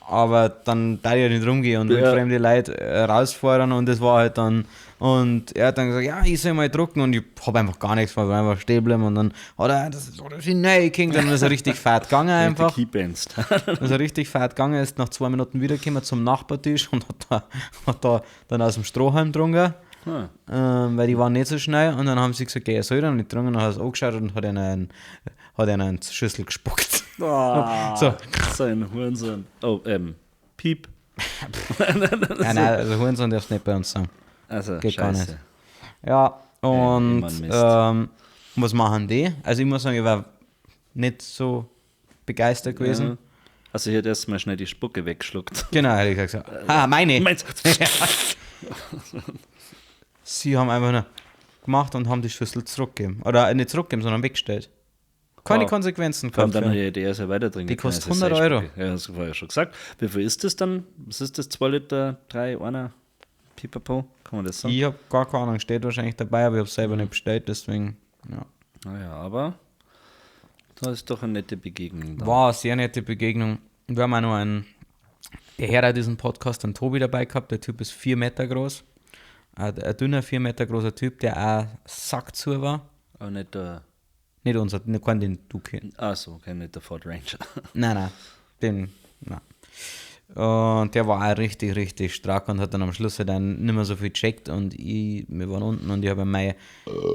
[SPEAKER 2] aber dann da ich ja nicht rumgehen und
[SPEAKER 1] Ja.
[SPEAKER 2] wildfremde Leute rausfordern und das war halt dann. Und er hat dann gesagt, ja, ich soll mal drucken und ich habe einfach gar nichts gemacht, einfach stehen bleiben und dann hat er das ist hineingehängt und dann ist er richtig fad gegangen einfach.
[SPEAKER 1] Keybans.
[SPEAKER 2] Dann ist er richtig fad gegangen, ist nach 2 Minuten wiedergekommen zum Nachbartisch und hat da dann aus dem Strohhalm getrunken.
[SPEAKER 1] Ah.
[SPEAKER 2] Weil die waren nicht so schnell und dann haben sie gesagt, okay, er soll dann nicht trinken und dann hat er es angeschaut und hat einer in die Schüssel gespuckt.
[SPEAKER 1] Oh,
[SPEAKER 2] So.
[SPEAKER 1] So ein Hurensohn. Oh, Piep.
[SPEAKER 2] Ja, nein, also Hurensohn darfst du nicht bei uns sagen.
[SPEAKER 1] Also,
[SPEAKER 2] Geht gar
[SPEAKER 1] scheiße.
[SPEAKER 2] nicht. Ja, und
[SPEAKER 1] immer ein Mist.
[SPEAKER 2] was machen die? Also ich muss sagen, ich war nicht so begeistert gewesen.
[SPEAKER 1] Ja. Also, ich hätte erst mal schnell die Spucke weggeschluckt.
[SPEAKER 2] Genau, hätte ich gesagt. So, ah, meine.
[SPEAKER 1] Meinst
[SPEAKER 2] Sie haben einfach nur gemacht und haben die Schüssel zurückgegeben. Oder nicht zurückgegeben, sondern weggestellt. Keine
[SPEAKER 1] Wow.
[SPEAKER 2] Konsequenzen
[SPEAKER 1] Vor allem
[SPEAKER 2] gehabt.
[SPEAKER 1] dann
[SPEAKER 2] für-
[SPEAKER 1] hätte ich erst ja weiter trinken
[SPEAKER 2] Die
[SPEAKER 1] können,
[SPEAKER 2] kostet
[SPEAKER 1] also
[SPEAKER 2] 100
[SPEAKER 1] sei
[SPEAKER 2] Euro.
[SPEAKER 1] Spucke. Ja, das war ja schon gesagt. Wie viel ist das dann? Was ist das? 2 Liter, 3, 1? Pipapo? Kann man das sagen?
[SPEAKER 2] Ich habe gar keine Ahnung, steht wahrscheinlich dabei, aber ich habe selber nicht bestellt, deswegen. Ja.
[SPEAKER 1] Naja, aber da ist doch eine nette Begegnung. Da.
[SPEAKER 2] War eine sehr nette Begegnung. Wir haben auch noch einen, der Herr hat diesen Podcast, einen Tobi dabei gehabt. Der Typ ist 4 Meter groß. Ein dünner, 4 Meter großer Typ, der auch sack zu war.
[SPEAKER 1] Aber nicht der.
[SPEAKER 2] Nicht unser, nicht keinen, den du kennst.
[SPEAKER 1] Ah, so, okay, nicht der Ford Ranger.
[SPEAKER 2] Nein, nein, den, nein. Und der war auch richtig, richtig stark und hat dann am Schluss halt dann nicht mehr so viel gecheckt und wir waren unten und ich habe meine,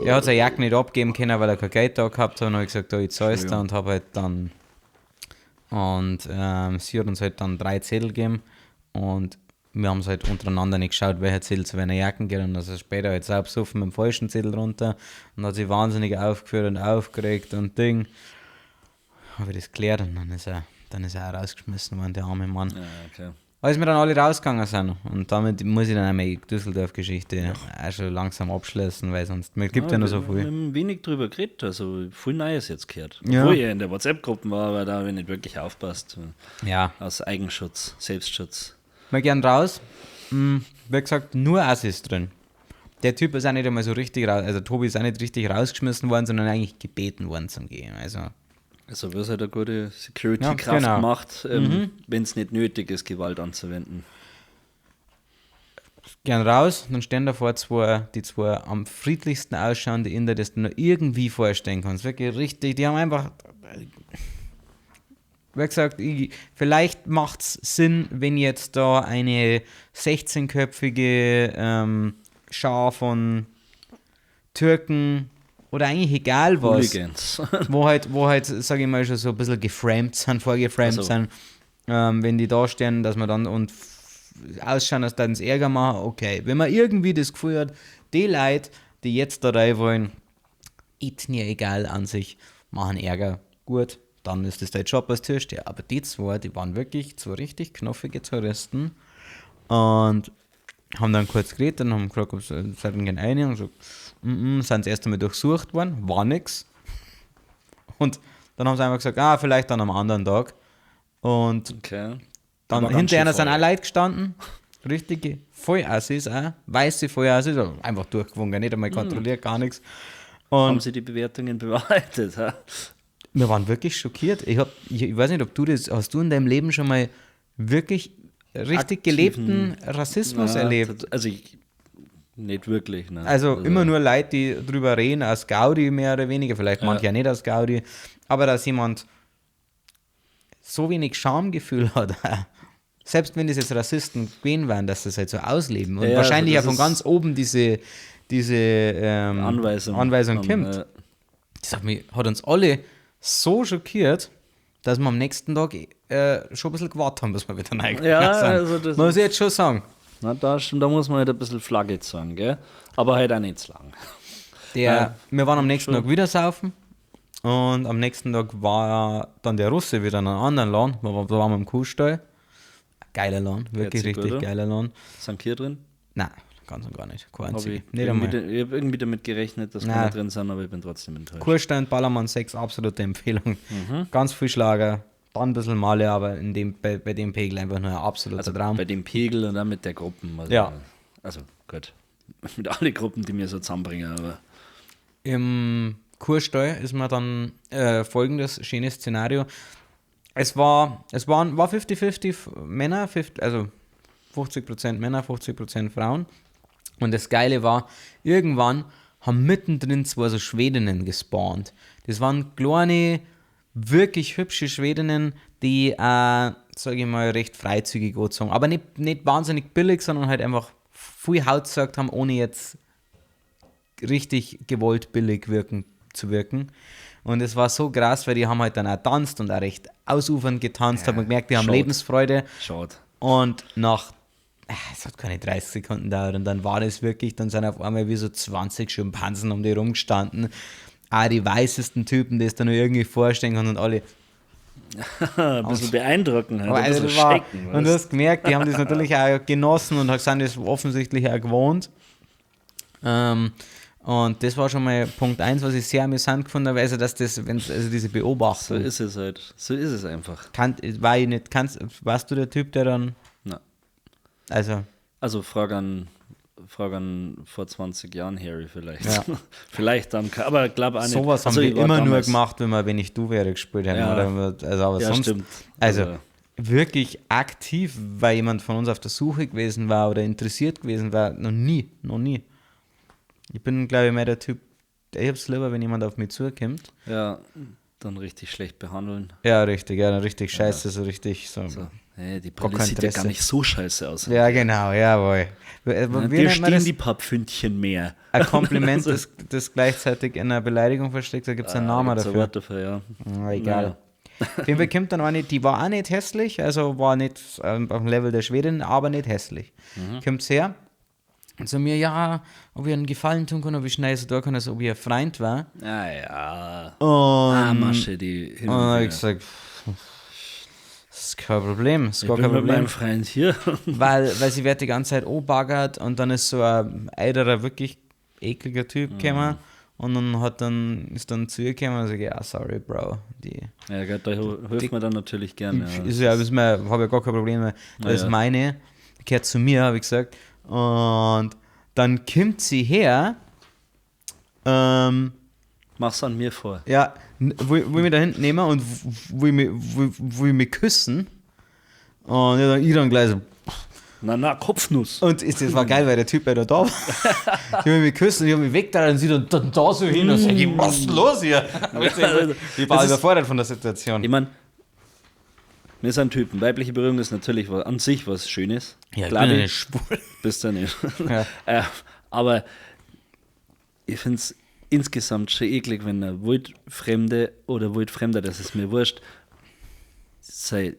[SPEAKER 2] er hat seine Jacke nicht abgeben können, weil er kein Geld da gehabt hat und habe ich gesagt, da, ich zahl's da und habe halt dann, und sie hat uns halt dann 3 Zettel gegeben und wir haben es halt untereinander nicht geschaut, welcher Zettel zu welcher Jacken geht und also später halt selbst besoffen mit dem falschen Zettel runter und hat sich wahnsinnig aufgeführt und aufgeregt und Ding. Habe ich das geklärt und dann ist er auch rausgeschmissen worden, der arme Mann.
[SPEAKER 1] Ja, okay.
[SPEAKER 2] Als wir dann alle rausgegangen sind und damit muss ich dann auch meine Düsseldorf-Geschichte auch schon langsam abschließen, weil sonst, mir gibt ja noch so
[SPEAKER 1] Wir
[SPEAKER 2] viel.
[SPEAKER 1] haben wenig drüber geredet, also viel Neues jetzt gehört.
[SPEAKER 2] Ja.
[SPEAKER 1] Obwohl ich in der WhatsApp-Gruppe war, aber da habe ich nicht wirklich aufpasst.
[SPEAKER 2] Ja.
[SPEAKER 1] Aus Eigenschutz, Selbstschutz.
[SPEAKER 2] Wir gehen raus. Wie gesagt, nur Assis drin. Der Typ ist auch nicht einmal so richtig raus, also Tobi ist auch nicht richtig rausgeschmissen worden, sondern eigentlich gebeten worden zum Gehen.
[SPEAKER 1] Also, was halt eine gute Security-Kraft
[SPEAKER 2] Ja, genau.
[SPEAKER 1] macht, wenn es nicht nötig ist, Gewalt anzuwenden.
[SPEAKER 2] Gern raus, dann stehen davor die zwei am friedlichsten ausschauende Inder, das du nur irgendwie vorstellen kannst. Wirklich richtig, die haben einfach. Wie gesagt, vielleicht macht es Sinn, wenn jetzt da eine 16-köpfige Schar von Türken oder eigentlich egal was,
[SPEAKER 1] Hooligans.
[SPEAKER 2] wo halt, sag ich mal, schon so ein bisschen geframed sind, vorgeframed
[SPEAKER 1] Also.
[SPEAKER 2] sind, wenn die da stehen, dass man dann und ausschauen, dass dann Ärger machen, okay. Wenn man irgendwie das Gefühl hat, die Leute, die jetzt da rein wollen, ist mir egal an sich, machen Ärger, gut, dann ist das dein Job als Türsteher. Aber die zwei, die waren wirklich zwei richtig knuffige Touristen und haben dann kurz geredet und haben gefragt, ob sie seid gerne rein und so, sind sie erst einmal durchsucht worden, war nix. Und dann haben sie einfach gesagt, ah, vielleicht dann am anderen Tag. Und
[SPEAKER 1] Okay.
[SPEAKER 2] dann
[SPEAKER 1] Aber ganz
[SPEAKER 2] hinter
[SPEAKER 1] schön
[SPEAKER 2] einer sind
[SPEAKER 1] voll.
[SPEAKER 2] auch Leute gestanden, richtige Vollassis auch, weiße Vollassis, also einfach durchgewunken, nicht einmal kontrolliert, gar nichts. Und
[SPEAKER 1] Haben sie die Bewertungen bewahrheitet? Ha?
[SPEAKER 2] wir waren wirklich schockiert. Ich weiß nicht, ob du das, hast du in deinem Leben schon mal wirklich richtig
[SPEAKER 1] Aktiven-
[SPEAKER 2] gelebten Rassismus
[SPEAKER 1] Ja,
[SPEAKER 2] erlebt?
[SPEAKER 1] Also ich, nicht wirklich. Ne?
[SPEAKER 2] Also immer nur Leute, die drüber reden, als Gaudi mehr oder weniger, vielleicht manche ja nicht als Gaudi, aber dass jemand so wenig Schamgefühl hat, selbst wenn das jetzt Rassisten gewesen wären, dass sie es halt so ausleben und
[SPEAKER 1] Ja, ja,
[SPEAKER 2] wahrscheinlich
[SPEAKER 1] also
[SPEAKER 2] ja
[SPEAKER 1] das
[SPEAKER 2] von
[SPEAKER 1] ist-
[SPEAKER 2] ganz oben diese
[SPEAKER 1] Anweisung,
[SPEAKER 2] Anweisung kommt. Das hat uns alle so schockiert, dass wir am nächsten Tag schon ein bisschen gewartet haben, bis wir wieder reingegangen
[SPEAKER 1] Ja,
[SPEAKER 2] sind.
[SPEAKER 1] also das
[SPEAKER 2] Muss ich jetzt schon sagen.
[SPEAKER 1] Na, da muss man halt ein bisschen Flagge zeigen, gell? Aber halt auch nicht zu lang.
[SPEAKER 2] Wir waren am nächsten Tag wieder saufen und am nächsten Tag war dann der Russe wieder in einem anderen Laden, da waren wir im Kuhstall. Geiler Lohn, wirklich
[SPEAKER 1] Herzig,
[SPEAKER 2] richtig
[SPEAKER 1] oder?
[SPEAKER 2] geiler Lohn.
[SPEAKER 1] Sind Kier drin?
[SPEAKER 2] Nein, ganz und gar nicht. Kein
[SPEAKER 1] Hab
[SPEAKER 2] einziger.
[SPEAKER 1] ich
[SPEAKER 2] Nicht einmal.
[SPEAKER 1] ich habe irgendwie damit gerechnet, dass
[SPEAKER 2] Nein.
[SPEAKER 1] keine drin sind, aber ich bin trotzdem enttäuscht.
[SPEAKER 2] Kurstein, Ballermann 6, absolute Empfehlung. Ganz viel Schlager, dann ein bisschen Male, aber in dem, bei dem Pegel einfach nur ein absoluter
[SPEAKER 1] Also
[SPEAKER 2] Traum.
[SPEAKER 1] bei dem Pegel und dann mit der Gruppen. Also,
[SPEAKER 2] Ja.
[SPEAKER 1] Also gut. Mit allen Gruppen, die mir so zusammenbringen, aber
[SPEAKER 2] Im Kurstall ist mir dann folgendes schönes Szenario. Es war 50-50 Männer, 50, also 50% Männer, 50% Frauen. Und das Geile war, irgendwann haben mittendrin zwei so Schwedinnen gespawnt. Das waren kleine, wirklich hübsche Schwedinnen, die, sage ich mal, recht freizügig angezogen. Aber nicht wahnsinnig billig, sondern halt einfach viel Haut gezeigt haben, ohne jetzt richtig gewollt billig zu wirken. Und es war so krass, weil die haben halt dann auch tanzt und auch recht ausufernd getanzt, hat man gemerkt, die haben
[SPEAKER 1] schade.
[SPEAKER 2] Lebensfreude.
[SPEAKER 1] schade.
[SPEAKER 2] Und nach, es hat keine 30 Sekunden gedauert und dann war das wirklich, dann sind auf einmal wie so 20 Schimpansen um die rumgestanden. Auch die weißesten Typen, die es da nur irgendwie vorstellen können und alle.
[SPEAKER 1] Ein bisschen beeindrucken, halt,
[SPEAKER 2] Aber
[SPEAKER 1] ein
[SPEAKER 2] also
[SPEAKER 1] bisschen
[SPEAKER 2] das war,
[SPEAKER 1] schrecken.
[SPEAKER 2] und du
[SPEAKER 1] weißt?
[SPEAKER 2] hast gemerkt, die haben das natürlich auch genossen und sind das offensichtlich auch gewohnt. Und das war schon mal Punkt 1, was ich sehr amüsant gefunden habe, also dass das, wenn also diese
[SPEAKER 1] So
[SPEAKER 2] Beobachtung,
[SPEAKER 1] ist es halt. So ist es einfach.
[SPEAKER 2] kann, war ich nicht, kannst, warst du der Typ, der dann,
[SPEAKER 1] Na.
[SPEAKER 2] also
[SPEAKER 1] Also frag an vor 20 Jahren Harry vielleicht.
[SPEAKER 2] Ja.
[SPEAKER 1] Vielleicht dann, aber glaub auch nicht.
[SPEAKER 2] Sowas haben
[SPEAKER 1] also,
[SPEAKER 2] wir
[SPEAKER 1] ich war
[SPEAKER 2] immer nur
[SPEAKER 1] damals-
[SPEAKER 2] gemacht, wenn wir Wenn ich du wäre gespielt haben.
[SPEAKER 1] Ja.
[SPEAKER 2] Oder wenn wir, also, aber
[SPEAKER 1] Ja,
[SPEAKER 2] sonst,
[SPEAKER 1] stimmt.
[SPEAKER 2] Also
[SPEAKER 1] Also-
[SPEAKER 2] wirklich aktiv, weil jemand von uns auf der Suche gewesen war oder interessiert gewesen war, noch nie, noch nie. Ich bin, glaube ich, mehr der Typ, ich hab's lieber, wenn jemand auf mich zukommt.
[SPEAKER 1] Ja, dann richtig schlecht behandeln.
[SPEAKER 2] Ja, richtig, ja, dann richtig scheiße, so richtig so.
[SPEAKER 1] So, hey, die
[SPEAKER 2] Gar
[SPEAKER 1] Brille
[SPEAKER 2] kein
[SPEAKER 1] sieht ja
[SPEAKER 2] Interesse.
[SPEAKER 1] gar nicht so scheiße aus.
[SPEAKER 2] Ja, genau, jawohl. Wie,
[SPEAKER 1] Ja,
[SPEAKER 2] wie
[SPEAKER 1] dir
[SPEAKER 2] nennt man
[SPEAKER 1] stehen
[SPEAKER 2] das?
[SPEAKER 1] die paar Pfündchen mehr.
[SPEAKER 2] Ein Kompliment, das gleichzeitig in einer Beleidigung versteckt, da gibt es einen Namen
[SPEAKER 1] Gibt's ein
[SPEAKER 2] dafür.
[SPEAKER 1] Wort dafür, ja.
[SPEAKER 2] Na, egal. Auf jeden Fall kommt dann eine, die war auch nicht hässlich, also war nicht auf dem Level der Schwedin, aber nicht hässlich. Kommt her und zu mir, ja, ob ich einen Gefallen tun kann, ob ich schnell so da kann, als ob ich ein Freund war.
[SPEAKER 1] Ah ja.
[SPEAKER 2] Und,
[SPEAKER 1] Ah, Masche, die hin
[SPEAKER 2] und dann hab ich
[SPEAKER 1] und her.
[SPEAKER 2] gesagt, pff, das ist kein Problem, das ist
[SPEAKER 1] Ich
[SPEAKER 2] gar
[SPEAKER 1] bin
[SPEAKER 2] kein
[SPEAKER 1] mit
[SPEAKER 2] Problem.
[SPEAKER 1] meinem Freund hier.
[SPEAKER 2] Weil sie wird die ganze Zeit anbaggert und dann ist so ein älterer, wirklich ekliger Typ gekommen und dann ist dann zu ihr gekommen und sagt, ja, sorry, Bro, die
[SPEAKER 1] Ja, Gott, da hilft man dann natürlich gerne. Ja.
[SPEAKER 2] Ist ja, ist mir, habe ja gar kein Problem mehr. Das ist
[SPEAKER 1] ja.
[SPEAKER 2] meine, die gehört zu mir, habe ich gesagt. Und dann kommt sie her,
[SPEAKER 1] Mach's an mir vor.
[SPEAKER 2] ja, will mich da hinten nehmen und will mich küssen. Und ja, dann, ich dann gleich so.
[SPEAKER 1] Na, na, Kopfnuss.
[SPEAKER 2] Und das war geil, weil der Typ ja da war. Die will mich küssen, ich habe mich weggetan und sie dann da so hin und sag ich, was ist los hier? Ich war
[SPEAKER 1] Das ist-
[SPEAKER 2] überfordert von der Situation.
[SPEAKER 1] Ich meine, wir sind Typen. Weibliche Berührung ist natürlich an sich was Schönes.
[SPEAKER 2] Ja, ich
[SPEAKER 1] Glaub
[SPEAKER 2] bin ja
[SPEAKER 1] ich.
[SPEAKER 2] nicht schwul.
[SPEAKER 1] Bist du nicht.
[SPEAKER 2] Ja.
[SPEAKER 1] Aber ich finde es insgesamt schon eklig, wenn ein Wildfremde oder Wildfremder, das ist mir wurscht, seine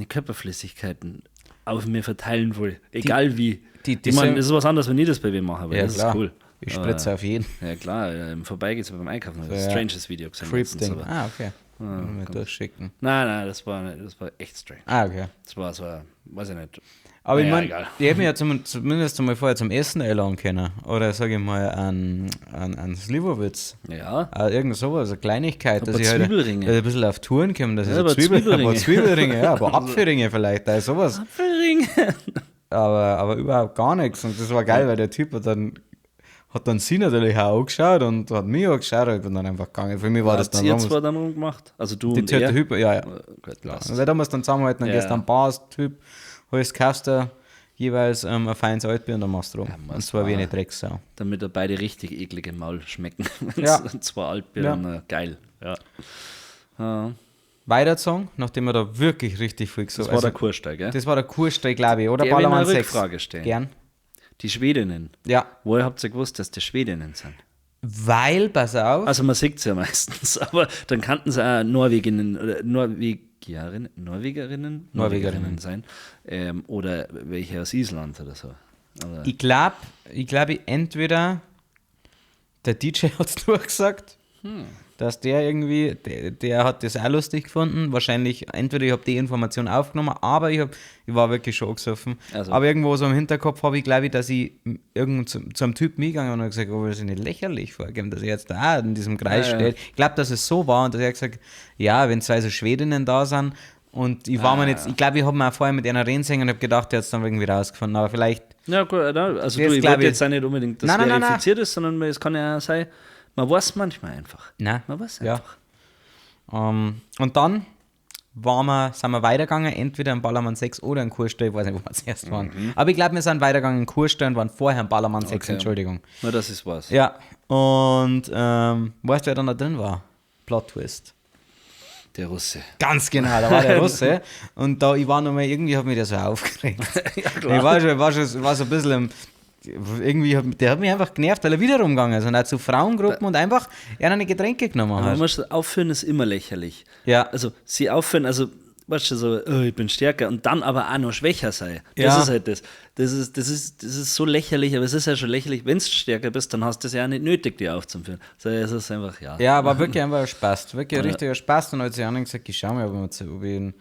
[SPEAKER 1] Körperflüssigkeiten auf mir verteilen will. Egal wie. Ich meine, das ist was anderes, wenn ich das bei wem mache, aber
[SPEAKER 2] Ja,
[SPEAKER 1] das
[SPEAKER 2] klar.
[SPEAKER 1] ist cool.
[SPEAKER 2] Ich spritze auf jeden.
[SPEAKER 1] Ja klar, ja, im Vorbeigehen beim Einkaufen. habe ich
[SPEAKER 2] Ja.
[SPEAKER 1] ein stranges Video gesehen. letztens,
[SPEAKER 2] Creep-Ding.
[SPEAKER 1] aber-
[SPEAKER 2] Ah, okay. Mal durchschicken.
[SPEAKER 1] Nein, nein, das war echt strange.
[SPEAKER 2] Ah, okay.
[SPEAKER 1] Das war so, weiß ich nicht.
[SPEAKER 2] Aber ich
[SPEAKER 1] Naja,
[SPEAKER 2] meine,
[SPEAKER 1] egal.
[SPEAKER 2] die hätten mich ja zumindest einmal vorher zum Essen einladen können. Oder sage ich mal an Slivovitz.
[SPEAKER 1] Ja,
[SPEAKER 2] Irgend sowas, eine Kleinigkeit.
[SPEAKER 1] Ein
[SPEAKER 2] Dass
[SPEAKER 1] paar
[SPEAKER 2] ich halt,
[SPEAKER 1] Zwiebelringe.
[SPEAKER 2] Dass ich ein bisschen auf Touren komme, dass ich
[SPEAKER 1] Ja,
[SPEAKER 2] so
[SPEAKER 1] ein paar
[SPEAKER 2] Zwiebel, ein paar
[SPEAKER 1] Zwiebelringe.
[SPEAKER 2] Zwiebelringe, ja, ein paar Apfelringe vielleicht, da ist sowas.
[SPEAKER 1] Apfelringe.
[SPEAKER 2] Aber überhaupt gar nichts. Und das war geil, weil der Typ hat dann sie natürlich auch angeschaut und hat mich angeschaut und ich bin dann einfach gegangen. Für mich war das
[SPEAKER 1] Habt
[SPEAKER 2] dann
[SPEAKER 1] ihr
[SPEAKER 2] damals-
[SPEAKER 1] zwei dann rumgemacht? Also du
[SPEAKER 2] Die
[SPEAKER 1] und
[SPEAKER 2] Typ,
[SPEAKER 1] er?
[SPEAKER 2] Typ, ja, ja.
[SPEAKER 1] Gut, passt.
[SPEAKER 2] Und weil damals dann zusammenhalten, dann
[SPEAKER 1] Ja.
[SPEAKER 2] gehst du am Bars, Typ, holst Kaster, jeweils ein feines Altbier und dann machst du rum.
[SPEAKER 1] Ja,
[SPEAKER 2] Und zwar wie eine
[SPEAKER 1] war-
[SPEAKER 2] Drecksau.
[SPEAKER 1] Damit da beide richtig eklig im Maul schmecken.
[SPEAKER 2] Ja.
[SPEAKER 1] Zwei Altbier,
[SPEAKER 2] Ja.
[SPEAKER 1] dann, geil. Ja. Ja.
[SPEAKER 2] Weitergezogen, nachdem wir da wirklich richtig viel
[SPEAKER 1] Das
[SPEAKER 2] gesoffen
[SPEAKER 1] war
[SPEAKER 2] also,
[SPEAKER 1] der Kursteig, gell?
[SPEAKER 2] Das war der Kursteig, glaube ich, oder?
[SPEAKER 1] Darf ich
[SPEAKER 2] Ballermann
[SPEAKER 1] noch eine
[SPEAKER 2] 6.
[SPEAKER 1] Rückfrage stellen?
[SPEAKER 2] Gern.
[SPEAKER 1] Die Schwedinnen.
[SPEAKER 2] Ja.
[SPEAKER 1] Woher habt ihr gewusst, dass die Schwedinnen sind?
[SPEAKER 2] Weil, pass auf,
[SPEAKER 1] Also man sieht es ja meistens, aber dann kannten sie auch Norweginnen oder Norwegierinnen, Norwegerinnen,
[SPEAKER 2] Norwegerinnen.
[SPEAKER 1] sein oder welche aus Island oder so. Aber
[SPEAKER 2] ich glaube, ich glaub, entweder der DJ hat es durchgesagt, Dass der irgendwie, der hat das auch lustig gefunden. Wahrscheinlich, entweder ich habe die Information aufgenommen, aber ich war wirklich schon angesoffen.
[SPEAKER 1] Also.
[SPEAKER 2] Aber irgendwo so im Hinterkopf habe ich, glaube ich, dass ich irgend zu einem Typ mitgegangen bin und habe gesagt, oh, das ist nicht lächerlich vorgeben, dass er jetzt da auch in diesem Kreis steht. Ich glaube, dass es so war und dass er gesagt hat, ja, wenn zwei so Schwedinnen da sind und ich war mir nicht, ich glaube, ich habe mir auch vorher mit einer reden sehen und habe gedacht, der hat es dann irgendwie rausgefunden, aber vielleicht.
[SPEAKER 1] Ja, gut, also du, ich wollte jetzt auch nicht unbedingt, dass
[SPEAKER 2] nein,
[SPEAKER 1] verifiziert ist, sondern es kann ja auch sein, man weiß manchmal einfach.
[SPEAKER 2] Nein.
[SPEAKER 1] Man weiß einfach.
[SPEAKER 2] Und dann sind wir weitergegangen, entweder im Ballermann 6 oder in Kurstall, ich weiß nicht, wo wir zuerst waren. Aber ich glaube, wir sind weitergegangen in Kurstall und waren vorher im Ballermann 6,
[SPEAKER 1] Okay.
[SPEAKER 2] Entschuldigung.
[SPEAKER 1] Na, das ist was.
[SPEAKER 2] Ja, und weißt du, wer dann da drin war? Plot Twist.
[SPEAKER 1] Der Russe.
[SPEAKER 2] Ganz genau, da war der Russe. Und da, ich war noch mal, irgendwie hat mich der so aufgeregt.
[SPEAKER 1] Ja, klar.
[SPEAKER 2] Ich war so ein bisschen irgendwie, der hat mich einfach genervt, weil er wieder rumgegangen ist und auch zu Frauengruppen und einfach er eine Getränke genommen
[SPEAKER 1] Aber
[SPEAKER 2] hat.
[SPEAKER 1] man muss aufhören ist immer lächerlich.
[SPEAKER 2] Ja.
[SPEAKER 1] Also sie aufhören, also weißt du, so, oh, ich bin stärker und dann aber auch noch schwächer sei. Das
[SPEAKER 2] Ja.
[SPEAKER 1] ist halt das. Das ist so lächerlich, aber es ist ja schon lächerlich, wenn du stärker bist, dann hast du es ja auch nicht nötig, dir aufzuführen. So, es ist einfach, ja.
[SPEAKER 2] Ja, war wirklich einfach ein Spaß. Wirklich ein richtiger Spaß. Und als ich anderen gesagt, ich schau mal, ob ich ihn.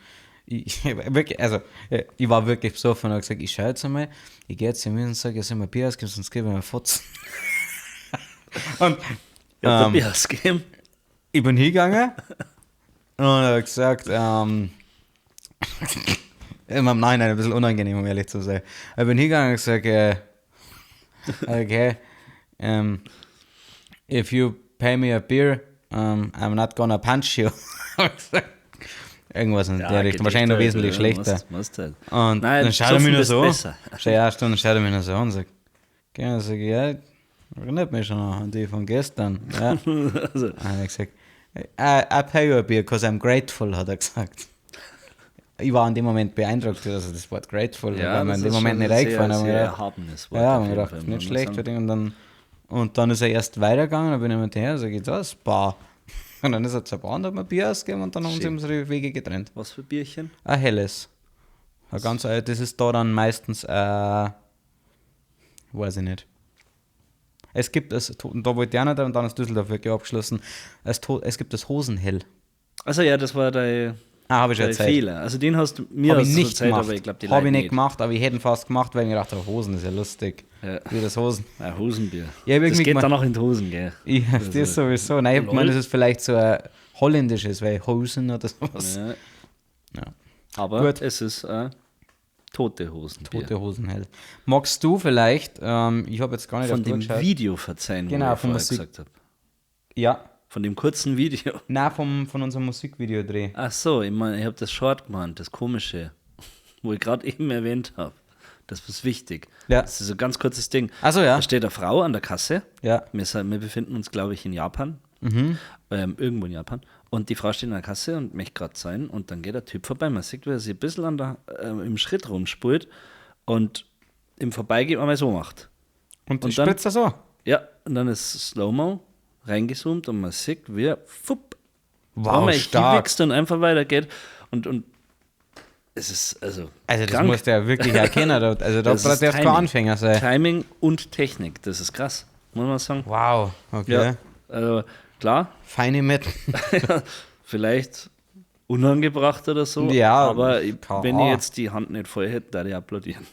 [SPEAKER 2] Ich, wirklich, also, ich war wirklich besoffen und habe gesagt, ich schau jetzt einmal, ich gehe jetzt zu mir und sage, ich soll mir Bier ausgeben, sonst gebe ich mir Fotzen. Und
[SPEAKER 1] Ich hab dir Bier ausgegeben.
[SPEAKER 2] ich bin hingegangen und habe gesagt, immer im Nachhinein ein bisschen unangenehm, um ehrlich zu sein. Ich bin hingegangen und gesagt, okay, if you pay me a beer, I'm not gonna punch you. Hab ich gesagt. Irgendwas in der Richtung, wahrscheinlich noch wesentlich schlechter.
[SPEAKER 1] Musst halt.
[SPEAKER 2] Und
[SPEAKER 1] Nein,
[SPEAKER 2] dann schaut er mich
[SPEAKER 1] besoffen
[SPEAKER 2] nur
[SPEAKER 1] bist
[SPEAKER 2] so.
[SPEAKER 1] besser.
[SPEAKER 2] Ja, dann schaut er mich nur so an und sagt, okay, dann sag ich, ja, erinnert mich schon an die von gestern. Ja.
[SPEAKER 1] Also,
[SPEAKER 2] Dann hat er gesagt, I pay you a beer because I'm grateful, hat er gesagt. Ich war in dem Moment beeindruckt, also das Wort grateful,
[SPEAKER 1] ja,
[SPEAKER 2] war mir
[SPEAKER 1] das
[SPEAKER 2] in dem
[SPEAKER 1] ist
[SPEAKER 2] Moment
[SPEAKER 1] schon
[SPEAKER 2] nicht
[SPEAKER 1] ein
[SPEAKER 2] eingefallen.
[SPEAKER 1] Sehr,
[SPEAKER 2] aber
[SPEAKER 1] sehr
[SPEAKER 2] ich gedacht,
[SPEAKER 1] erhabenes Wort.
[SPEAKER 2] ja,
[SPEAKER 1] auf
[SPEAKER 2] hab mir
[SPEAKER 1] jeden
[SPEAKER 2] gedacht,
[SPEAKER 1] Fall,
[SPEAKER 2] nicht
[SPEAKER 1] muss man
[SPEAKER 2] schlecht.
[SPEAKER 1] sagen.
[SPEAKER 2] Und dann ist er erst weitergegangen, dann bin ich mit her, sag ich, das ist Bar. Und dann ist er zur Bar und hat mir Bier ausgegeben und dann haben sie
[SPEAKER 1] Schön.
[SPEAKER 2] unsere Wege getrennt.
[SPEAKER 1] Was für Bierchen?
[SPEAKER 2] Ein helles. Ein ganz alt, das ist da dann meistens, weiß ich nicht. Es gibt das, und da wollte ich auch nicht, und dann ist Düsseldorf wirklich abgeschlossen. Es gibt das Hosenhell.
[SPEAKER 1] Also ja, das war dein,
[SPEAKER 2] Ah, habe ich schon
[SPEAKER 1] dein
[SPEAKER 2] erzählt.
[SPEAKER 1] Fehler. Also den hast du mir
[SPEAKER 2] Habe ich
[SPEAKER 1] hast du
[SPEAKER 2] nicht
[SPEAKER 1] erzählt,
[SPEAKER 2] gemacht.
[SPEAKER 1] aber ich glaube, die
[SPEAKER 2] Habe ich
[SPEAKER 1] Leute
[SPEAKER 2] nicht gemacht, aber ich hätte ihn fast gemacht, weil ich mir gedacht habe, Hosen ist ja lustig.
[SPEAKER 1] Ja.
[SPEAKER 2] Wie das Hosen.
[SPEAKER 1] Ein Hosenbier.
[SPEAKER 2] Ja, ich hab
[SPEAKER 1] das
[SPEAKER 2] irgendwie
[SPEAKER 1] geht
[SPEAKER 2] gemacht-
[SPEAKER 1] dann auch in die Hosen, gell?
[SPEAKER 2] Ja, das sowieso. Nein, ich
[SPEAKER 1] Lol.
[SPEAKER 2] meine, das ist vielleicht so ein holländisches, weil Hosen oder sowas.
[SPEAKER 1] Ja.
[SPEAKER 2] Ja.
[SPEAKER 1] Aber
[SPEAKER 2] Gut.
[SPEAKER 1] es ist tote Hosenbier.
[SPEAKER 2] Tote Hosenhell. Magst du vielleicht, ich habe jetzt gar nicht
[SPEAKER 1] Von
[SPEAKER 2] auf die Uhr
[SPEAKER 1] dem
[SPEAKER 2] geschaut.
[SPEAKER 1] Video verzeihen,
[SPEAKER 2] Genau,
[SPEAKER 1] wo ich
[SPEAKER 2] von
[SPEAKER 1] vorher
[SPEAKER 2] Musik.
[SPEAKER 1] gesagt habe.
[SPEAKER 2] Ja.
[SPEAKER 1] Von dem kurzen Video.
[SPEAKER 2] Nein, von unserem Musikvideodreh.
[SPEAKER 1] Ach so, ich meine, ich habe das Short gemeint, das komische, wo ich gerade eben erwähnt habe. Das ist wichtig.
[SPEAKER 2] Ja.
[SPEAKER 1] Das ist ein ganz kurzes Ding.
[SPEAKER 2] Ach so, ja.
[SPEAKER 1] Da steht eine Frau an der Kasse.
[SPEAKER 2] Ja.
[SPEAKER 1] Wir befinden uns, glaube ich, in Japan. Irgendwo in Japan. Und die Frau steht an der Kasse und möchte gerade sein. Und dann geht der Typ vorbei. Man sieht, wie er sich ein bisschen im Schritt rumspult und im Vorbeigehen einmal so macht.
[SPEAKER 2] Und,
[SPEAKER 1] Und
[SPEAKER 2] die
[SPEAKER 1] dann-
[SPEAKER 2] spritzt er so.
[SPEAKER 1] Ja, und dann ist Slow-Mo reingezoomt und man sieht, wie er fupp,
[SPEAKER 2] Wow,
[SPEAKER 1] einmal
[SPEAKER 2] stark.
[SPEAKER 1] hinwichst und einfach weitergeht. Und es ist also.
[SPEAKER 2] Also das
[SPEAKER 1] krank.
[SPEAKER 2] musst du ja wirklich erkennen. Also da
[SPEAKER 1] Das ist
[SPEAKER 2] darfst du kein
[SPEAKER 1] Timing.
[SPEAKER 2] Anfänger sein.
[SPEAKER 1] Timing und Technik, das ist krass, muss man sagen.
[SPEAKER 2] Wow, okay.
[SPEAKER 1] Ja, also klar,
[SPEAKER 2] Feine mit.
[SPEAKER 1] vielleicht unangebracht oder so,
[SPEAKER 2] Ja,
[SPEAKER 1] aber
[SPEAKER 2] keine
[SPEAKER 1] wenn ich
[SPEAKER 2] Ahnung.
[SPEAKER 1] jetzt die Hand nicht voll hätte, würde ich applaudieren.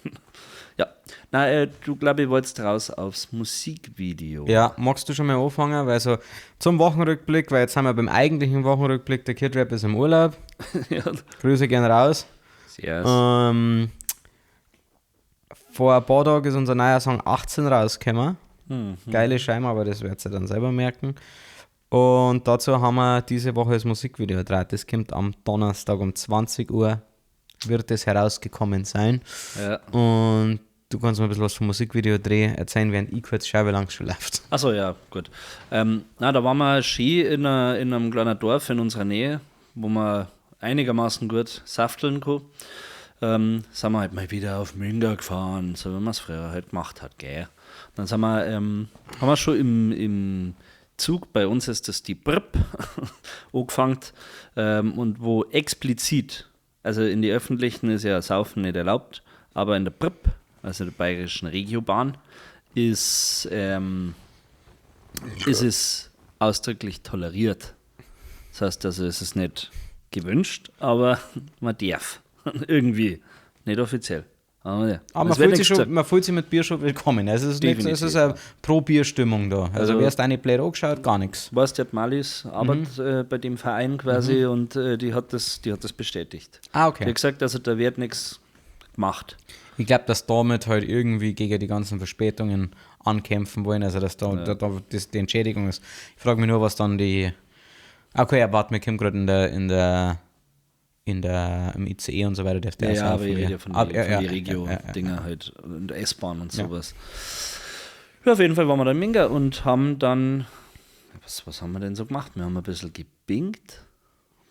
[SPEAKER 1] Ja, na, du glaube ich wolltest raus aufs Musikvideo.
[SPEAKER 2] Ja, magst du schon mal anfangen? Weil so zum Wochenrückblick, weil jetzt sind wir beim eigentlichen Wochenrückblick, der Kid Rap ist im Urlaub.
[SPEAKER 1] ja.
[SPEAKER 2] Grüße gern raus.
[SPEAKER 1] Yes.
[SPEAKER 2] Vor ein paar Tagen ist unser neuer Song 18 rausgekommen. Geile Scheibe, aber das werdet ihr dann selber merken. Und dazu haben wir diese Woche das Musikvideo gedreht. Das kommt am Donnerstag um 20 Uhr, wird es herausgekommen sein.
[SPEAKER 1] Ja.
[SPEAKER 2] Und du kannst mir ein bisschen was vom Musikvideo drehen, erzählen, während ich kurz schaue, wie lange es schon läuft.
[SPEAKER 1] Achso, ja, gut. Na, da waren wir Ski in einem kleinen Dorf in unserer Nähe, wo man einigermaßen gut safteln kann. Sind wir halt mal wieder auf Münster gefahren, so wie man es früher halt gemacht hat, gell. Dann sind wir, haben wir schon im Zug, bei uns ist das die Brp, angefangen, und wo explizit, also in die öffentlichen ist ja Saufen nicht erlaubt, aber in der Brp, also der Bayerischen Regiobahn, ist es ausdrücklich toleriert. Das heißt also, es ist nicht gewünscht, aber man darf. Irgendwie. Nicht offiziell. Aber, ja.
[SPEAKER 2] Aber
[SPEAKER 1] Es wird nichts gesagt.
[SPEAKER 2] man fühlt sich mit Bier schon willkommen. Also es ist nicht, es ist
[SPEAKER 1] Definitiv.
[SPEAKER 2] eine Pro-Bier-Stimmung da. Also,
[SPEAKER 1] Also
[SPEAKER 2] wer es da nicht blöd angeschaut, gar nichts.
[SPEAKER 1] Weißt du, die Malis arbeitet bei dem Verein quasi und die hat das bestätigt.
[SPEAKER 2] Ah, okay.
[SPEAKER 1] Die hat gesagt, also da wird nichts gemacht.
[SPEAKER 2] Ich glaube, dass damit halt irgendwie gegen die ganzen Verspätungen ankämpfen wollen, also dass da, das die Entschädigung ist. Ich frage mich nur, was dann die. Okay, ja, warte, mir kommt gerade im ICE und so weiter, darf der
[SPEAKER 1] Ja,
[SPEAKER 2] auch
[SPEAKER 1] aber ich
[SPEAKER 2] saufen,
[SPEAKER 1] rede ja von
[SPEAKER 2] Ah,
[SPEAKER 1] die Regio-Dinger halt und S-Bahn und sowas. Ja, auf jeden Fall waren wir da in Minga und haben dann, was haben wir denn so gemacht? Wir haben ein bisschen gebingt.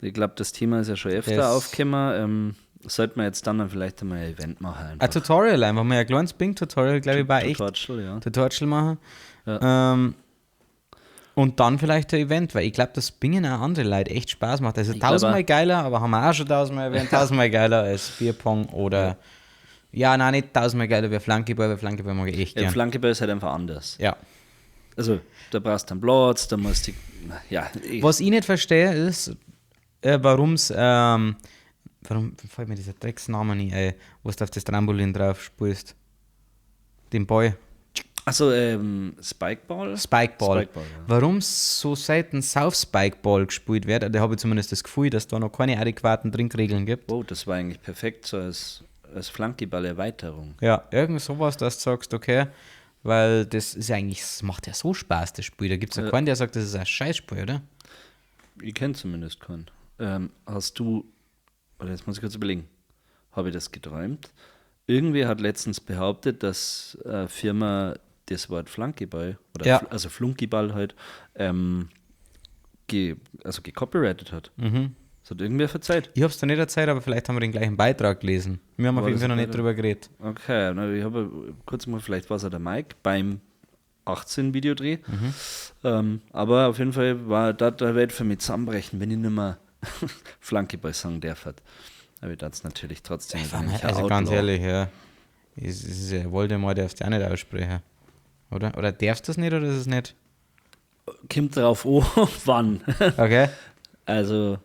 [SPEAKER 1] Ich glaube, das Thema ist ja schon öfter
[SPEAKER 2] Das-
[SPEAKER 1] aufgekommen. Sollten wir jetzt dann vielleicht einmal ein Event machen.
[SPEAKER 2] Ein
[SPEAKER 1] Einfach.
[SPEAKER 2] Tutorial einfach mal, ein kleines Bing-Tutorial, glaube ich, war echt.
[SPEAKER 1] Tutorial, ja.
[SPEAKER 2] Tutorial machen. Und dann vielleicht ein Event, weil ich glaube, dass Bingen auch andere Leute echt Spaß macht. Also
[SPEAKER 1] Ich glaub
[SPEAKER 2] tausendmal
[SPEAKER 1] auch.
[SPEAKER 2] geiler, aber haben wir auch schon tausendmal erwähnt, tausendmal geiler als Bierpong oder ja, nein, nicht tausendmal geiler wie Flunkyball, weil Flunkyball mag ich echt
[SPEAKER 1] Ja,
[SPEAKER 2] gern.
[SPEAKER 1] Flunkyball ist halt einfach anders.
[SPEAKER 2] Ja.
[SPEAKER 1] Also, da brauchst du einen Platz, da musst du. Ja, ich,
[SPEAKER 2] Was ich nicht verstehe, ist, warum's, warum fällt mir dieser Drecksname nicht ein, wo du auf das Trampolin drauf spielst? Den Ball.
[SPEAKER 1] also Spikeball?
[SPEAKER 2] Spikeball.
[SPEAKER 1] Spikeball, ja.
[SPEAKER 2] Warum so selten South Spikeball gespielt wird, da habe ich zumindest das Gefühl, dass da noch keine adäquaten Trinkregeln gibt.
[SPEAKER 1] Wow, das war eigentlich perfekt so als Flunkyball-Erweiterung.
[SPEAKER 2] Ja, irgend sowas, dass du sagst, okay, weil das ist ja eigentlich, das macht ja so Spaß, das Spiel. Da gibt es ja keinen, der sagt, das ist ein Scheißspiel, oder?
[SPEAKER 1] Ich kenne zumindest keinen. Hast du, oder jetzt muss ich kurz überlegen, habe ich das geträumt? Irgendwer hat letztens behauptet, dass Firma das Wort Flunkyball, oder
[SPEAKER 2] Ja.
[SPEAKER 1] also Flunkyball halt, gecopyrightet hat. Das hat irgendwer verzeiht.
[SPEAKER 2] Ich hab's dir nicht erzählt, aber vielleicht haben wir den gleichen Beitrag gelesen. Wir haben auf
[SPEAKER 1] War
[SPEAKER 2] jeden
[SPEAKER 1] das
[SPEAKER 2] Fall noch
[SPEAKER 1] ein
[SPEAKER 2] nicht drüber geredet.
[SPEAKER 1] Okay, na, ich habe kurz mal, vielleicht war es ja der Mike beim 18-Videodreh. Aber auf jeden Fall war da der Welt für mich zusammenbrechen, wenn ich nicht mehr Flunkyball sagen darf. Aber ich darf natürlich trotzdem.
[SPEAKER 2] Also
[SPEAKER 1] bin ich ein
[SPEAKER 2] ganz
[SPEAKER 1] Outlaw.
[SPEAKER 2] ehrlich, ja. Es ist ja Voldemort darfst du auch nicht aussprechen. Oder? Oder darfst du das nicht oder ist es nicht?
[SPEAKER 1] Kommt drauf an, wann.
[SPEAKER 2] Okay.
[SPEAKER 1] Also,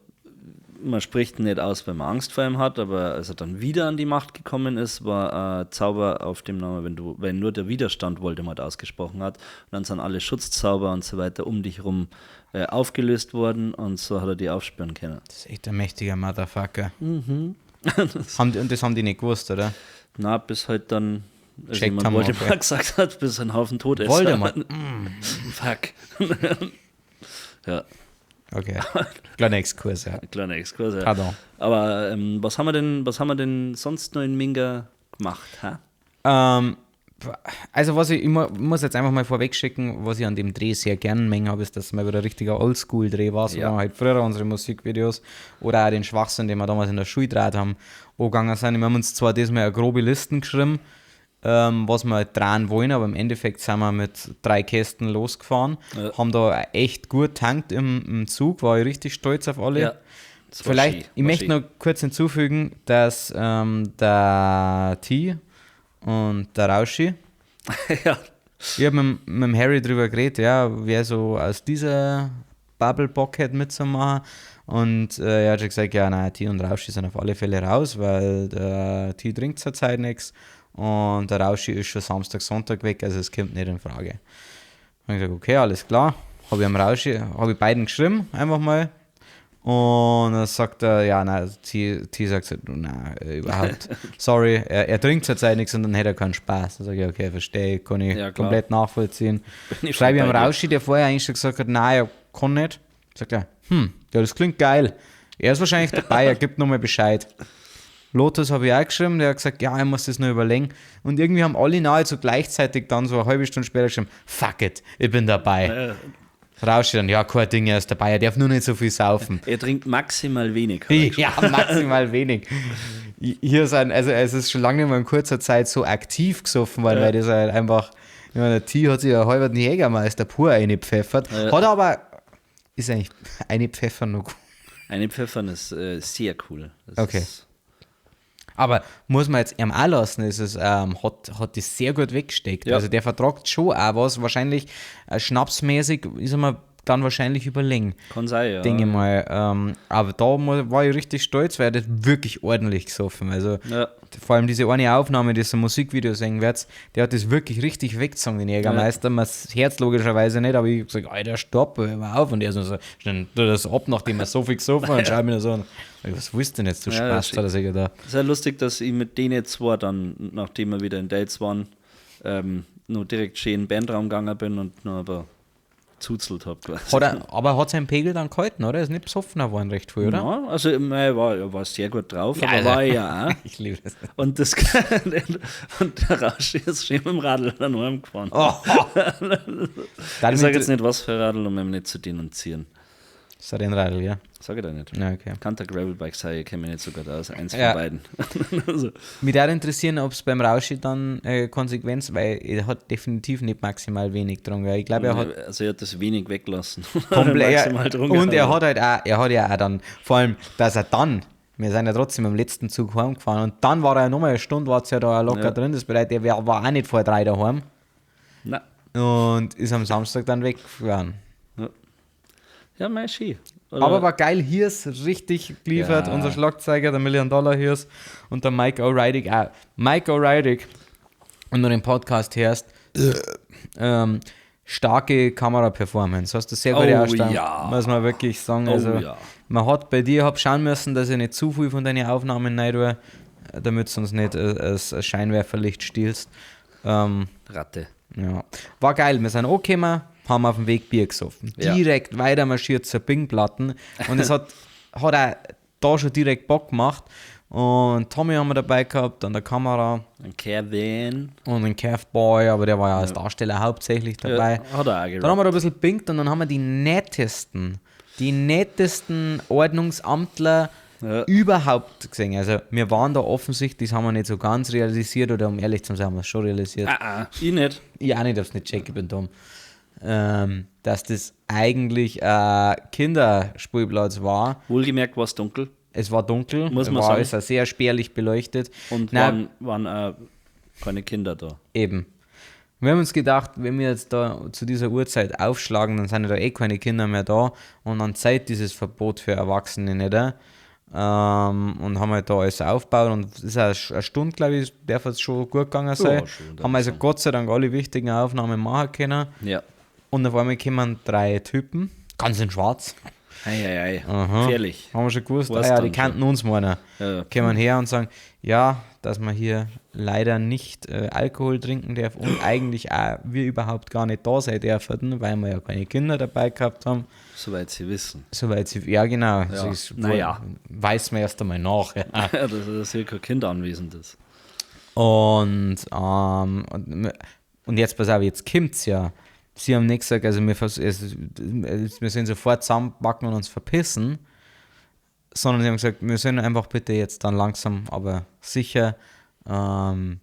[SPEAKER 1] man spricht ihn nicht aus, wenn man Angst vor ihm hat, aber als er dann wieder an die Macht gekommen ist, war Zauber auf dem Namen, wenn nur der Widerstand Voldemort ausgesprochen hat, und dann sind alle Schutzzauber und so weiter um dich rum aufgelöst worden und so hat er die aufspüren können.
[SPEAKER 2] Das ist echt ein mächtiger Motherfucker. Mhm. Und das haben die nicht gewusst, oder?
[SPEAKER 1] Na, bis halt dann, als
[SPEAKER 2] Checkt
[SPEAKER 1] jemand
[SPEAKER 2] haben,
[SPEAKER 1] Voldemort
[SPEAKER 2] okay.
[SPEAKER 1] gesagt hat, bis ein Haufen tot ist.
[SPEAKER 2] Voldemort.
[SPEAKER 1] Fuck. Ja.
[SPEAKER 2] Okay. Kleiner Exkurs, ja.
[SPEAKER 1] Kleiner Exkurs, ja.
[SPEAKER 2] Pardon.
[SPEAKER 1] Aber was haben wir denn sonst noch in Minga gemacht? Ha?
[SPEAKER 2] Also was ich immer, muss jetzt einfach mal vorweg schicken, was ich an dem Dreh sehr gern mengen habe, ist, dass es mal wieder ein richtiger Oldschool-Dreh war, so
[SPEAKER 1] Ja.
[SPEAKER 2] wie wir halt früher unsere Musikvideos oder auch den Schwachsinn, den wir damals in der Schule gedreht haben, angegangen sind. Wir haben uns zwar diesmal eine grobe Listen geschrieben, was wir halt drehen wollen, aber im Endeffekt sind wir mit 3 Kästen losgefahren,
[SPEAKER 1] Ja.
[SPEAKER 2] haben da echt gut tankt im Zug, war ich richtig stolz auf alle.
[SPEAKER 1] Ja. Das war
[SPEAKER 2] Vielleicht,
[SPEAKER 1] schön,
[SPEAKER 2] ich
[SPEAKER 1] war
[SPEAKER 2] möchte
[SPEAKER 1] schön.
[SPEAKER 2] noch kurz hinzufügen, dass der T und der Rauschi,
[SPEAKER 1] ja.
[SPEAKER 2] ich habe mit dem Harry drüber geredet, ja, wer so aus dieser Bubble Bock hat mitzumachen. Und er hat schon gesagt, ja, nein, T und Rauschi sind auf alle Fälle raus, weil der T trinkt zurzeit nichts und der Rauschi ist schon Samstag, Sonntag weg, also es kommt nicht in Frage. Habe ich gesagt, okay, alles klar. Habe ich am Rauschi, habe ich beiden geschrieben, einfach mal. Und dann sagt er, ja, nein, T, T sagt so, nein, überhaupt, sorry, er trinkt zurzeit nichts und dann hätte er keinen Spaß. Dann sage ich, okay, verstehe, kann ich
[SPEAKER 1] Ja, klar.
[SPEAKER 2] komplett nachvollziehen.
[SPEAKER 1] Bin ich
[SPEAKER 2] Schreibe ich
[SPEAKER 1] voll
[SPEAKER 2] am
[SPEAKER 1] bei dir.
[SPEAKER 2] Rauschi, der vorher eigentlich schon gesagt hat, nein, er kann nicht. Sagt er, ja, das klingt geil. Er ist wahrscheinlich dabei, er gibt nochmal Bescheid. Lotus habe ich auch geschrieben, der hat gesagt, ja, ich muss das nur überlegen. Und irgendwie haben alle nahezu gleichzeitig dann so eine halbe Stunde später geschrieben, fuck it, ich bin dabei. Rauschi dann, ja, kein Ding, er ist dabei, er darf nur nicht so viel saufen.
[SPEAKER 1] Er trinkt maximal wenig. hat er geschrieben.
[SPEAKER 2] Ja, maximal wenig. Hier sind, also es ist schon lange nicht mehr in kurzer Zeit so aktiv gesoffen worden, weil das halt einfach, ich meine, der T hat sich ja halber den Jägermeister pur eingepfeffert. Hat aber, ist eigentlich eine Pfeffer noch gut.
[SPEAKER 1] Eine Pfeffern ist sehr cool. Das
[SPEAKER 2] Okay.
[SPEAKER 1] Ist,
[SPEAKER 2] Aber muss man jetzt ihm auch lassen, ist es, hat das sehr gut weggesteckt.
[SPEAKER 1] Ja.
[SPEAKER 2] Also der vertragt schon auch was. Wahrscheinlich schnapsmäßig ist er mir, dann wahrscheinlich überlegen.
[SPEAKER 1] Kann sein, ja.
[SPEAKER 2] Denke ich mal. Aber da war ich richtig stolz, weil er das wirklich ordentlich gesoffen. Also
[SPEAKER 1] ja.
[SPEAKER 2] Vor allem diese eine Aufnahme, die ihr im Musikvideo sehen werdet, der hat das wirklich richtig weggezogen, den Jägermeister. Man hört's logischerweise nicht, aber ich hab gesagt, Alter, stopp, hör mal auf. Und er so, schnell tut das ab, nachdem er so viel gesoffen hat, und schaut mir so an, was willst du denn jetzt, du
[SPEAKER 1] Ja,
[SPEAKER 2] Spaß,
[SPEAKER 1] das
[SPEAKER 2] hat er sich gedacht.
[SPEAKER 1] Ist ja lustig, dass ich mit denen zwei dann, nachdem wir wieder in Dates waren, noch direkt schön in den Bandraum gegangen bin und noch aber zuzelt hab quasi.
[SPEAKER 2] Hat er, aber hat sein Pegel dann gehalten, oder? Er ist nicht besoffen geworden recht früh, oder?
[SPEAKER 1] Ja, also er war sehr gut drauf,
[SPEAKER 2] Ja,
[SPEAKER 1] aber
[SPEAKER 2] also-
[SPEAKER 1] war er ja auch.
[SPEAKER 2] Ich liebe das.
[SPEAKER 1] Und, das, und der Rausch ist schön mit dem Radl dann heimgefahren.
[SPEAKER 2] Oh.
[SPEAKER 1] Ich sage jetzt nicht, was für Radl, um ihn nicht zu denunzieren.
[SPEAKER 2] Das ist ein Radl, ja.
[SPEAKER 1] Sag ich da nicht.
[SPEAKER 2] Ja, okay.
[SPEAKER 1] Kann der Gravelbike sein, ich kenne mich nicht so gut aus. Eins
[SPEAKER 2] Ja.
[SPEAKER 1] von beiden. Also,
[SPEAKER 2] Mich würde interessieren, ob es beim Rauschi dann Konsequenz, weil er hat definitiv nicht maximal wenig getrunken. Ich glaube, er hat
[SPEAKER 1] also er hat das wenig weggelassen.
[SPEAKER 2] komplett.
[SPEAKER 1] Maximal getrunken.
[SPEAKER 2] Und er hat halt auch, er hat ja auch dann, vor allem, dass er dann, wir sind ja trotzdem im letzten Zug heimgefahren und dann war er ja nochmal eine Stunde, war es ja da locker
[SPEAKER 1] Ja.
[SPEAKER 2] drin, das bedeutet, er war auch nicht vor 3 daheim
[SPEAKER 1] Nein.
[SPEAKER 2] und ist am Samstag dann weggefahren.
[SPEAKER 1] Ja, mein Ski. Oder-
[SPEAKER 2] Aber war geil, hier ist richtig geliefert,
[SPEAKER 1] Ja.
[SPEAKER 2] unser Schlagzeuger, der Million Dollar Hirs und der Mike O'Reilly auch. Mike O'Reilly, wenn du den Podcast hörst, starke Kameraperformance. Hast du sehr gute
[SPEAKER 1] Oh,
[SPEAKER 2] Ausstellung,
[SPEAKER 1] ja.
[SPEAKER 2] muss man wirklich sagen.
[SPEAKER 1] Oh,
[SPEAKER 2] Also,
[SPEAKER 1] ja.
[SPEAKER 2] Man hat bei dir, hab schauen müssen, dass ich nicht zu viel von deinen Aufnahmen rein tue, damit du uns nicht das Scheinwerferlicht stiehlst.
[SPEAKER 1] Ratte.
[SPEAKER 2] Ja. War geil, wir sind angekommen, haben auf dem Weg Bier gesoffen.
[SPEAKER 1] Ja.
[SPEAKER 2] Direkt weiter marschiert zur Bingplatten und es hat auch da schon direkt Bock gemacht. Und Tommy haben wir dabei gehabt an der Kamera
[SPEAKER 1] Ein Kevin.
[SPEAKER 2] und den Kev Boy, aber der war ja als Darsteller hauptsächlich dabei.
[SPEAKER 1] Ja, hat er auch
[SPEAKER 2] Dann
[SPEAKER 1] gerappt.
[SPEAKER 2] haben wir da ein bisschen bingt und dann haben wir die nettesten Ordnungsamtler
[SPEAKER 1] Ja.
[SPEAKER 2] überhaupt gesehen. Also wir waren da offensichtlich, das haben wir nicht so ganz realisiert oder um ehrlich zu sein, haben wir es schon realisiert.
[SPEAKER 1] Ah, ah, ich nicht.
[SPEAKER 2] Ich auch nicht, hab's nicht checkt, ich bin dumm. Dass das eigentlich Kinderspielplatz war.
[SPEAKER 1] Wohlgemerkt war es dunkel
[SPEAKER 2] Es war dunkel,
[SPEAKER 1] Muss man
[SPEAKER 2] war
[SPEAKER 1] sagen.
[SPEAKER 2] es auch sehr spärlich beleuchtet.
[SPEAKER 1] und
[SPEAKER 2] Nein,
[SPEAKER 1] waren auch keine Kinder da.
[SPEAKER 2] eben. Wir haben uns gedacht, wenn wir jetzt da zu dieser Uhrzeit aufschlagen, dann sind ja da eh keine Kinder mehr da und dann zeigt dieses Verbot für Erwachsene nicht. Und haben halt da alles aufgebaut und es ist auch eine Stunde, glaube ich, darf es schon gut gegangen sein.
[SPEAKER 1] Ja, schon,
[SPEAKER 2] haben also Gott sei Dank alle wichtigen Aufnahmen machen können.
[SPEAKER 1] Ja.
[SPEAKER 2] Und auf einmal kommen 3 Typen, ganz in schwarz.
[SPEAKER 1] Ei, ei, ei.
[SPEAKER 2] Aha.
[SPEAKER 1] Gefährlich.
[SPEAKER 2] Haben wir schon gewusst,
[SPEAKER 1] War's
[SPEAKER 2] ah ja,
[SPEAKER 1] dann
[SPEAKER 2] die kannten uns meiner.
[SPEAKER 1] Ja.
[SPEAKER 2] Kommen her und sagen, ja, dass man hier leider nicht Alkohol trinken darf und eigentlich auch wir überhaupt gar nicht da sein dürfen, weil wir ja keine Kinder dabei gehabt haben.
[SPEAKER 1] Soweit sie wissen.
[SPEAKER 2] Soweit sie, ja genau.
[SPEAKER 1] Ja.
[SPEAKER 2] Das ist,
[SPEAKER 1] Naja.
[SPEAKER 2] Weiß man erst einmal nach. Ja.
[SPEAKER 1] Ja, dass hier kein Kind anwesend ist.
[SPEAKER 2] Und jetzt, pass auf, jetzt kommt's ja. Sie haben nicht gesagt, also wir sollen sofort zusammenpacken und uns verpissen, sondern sie haben gesagt, wir sollen einfach bitte jetzt dann langsam, aber sicher schauen,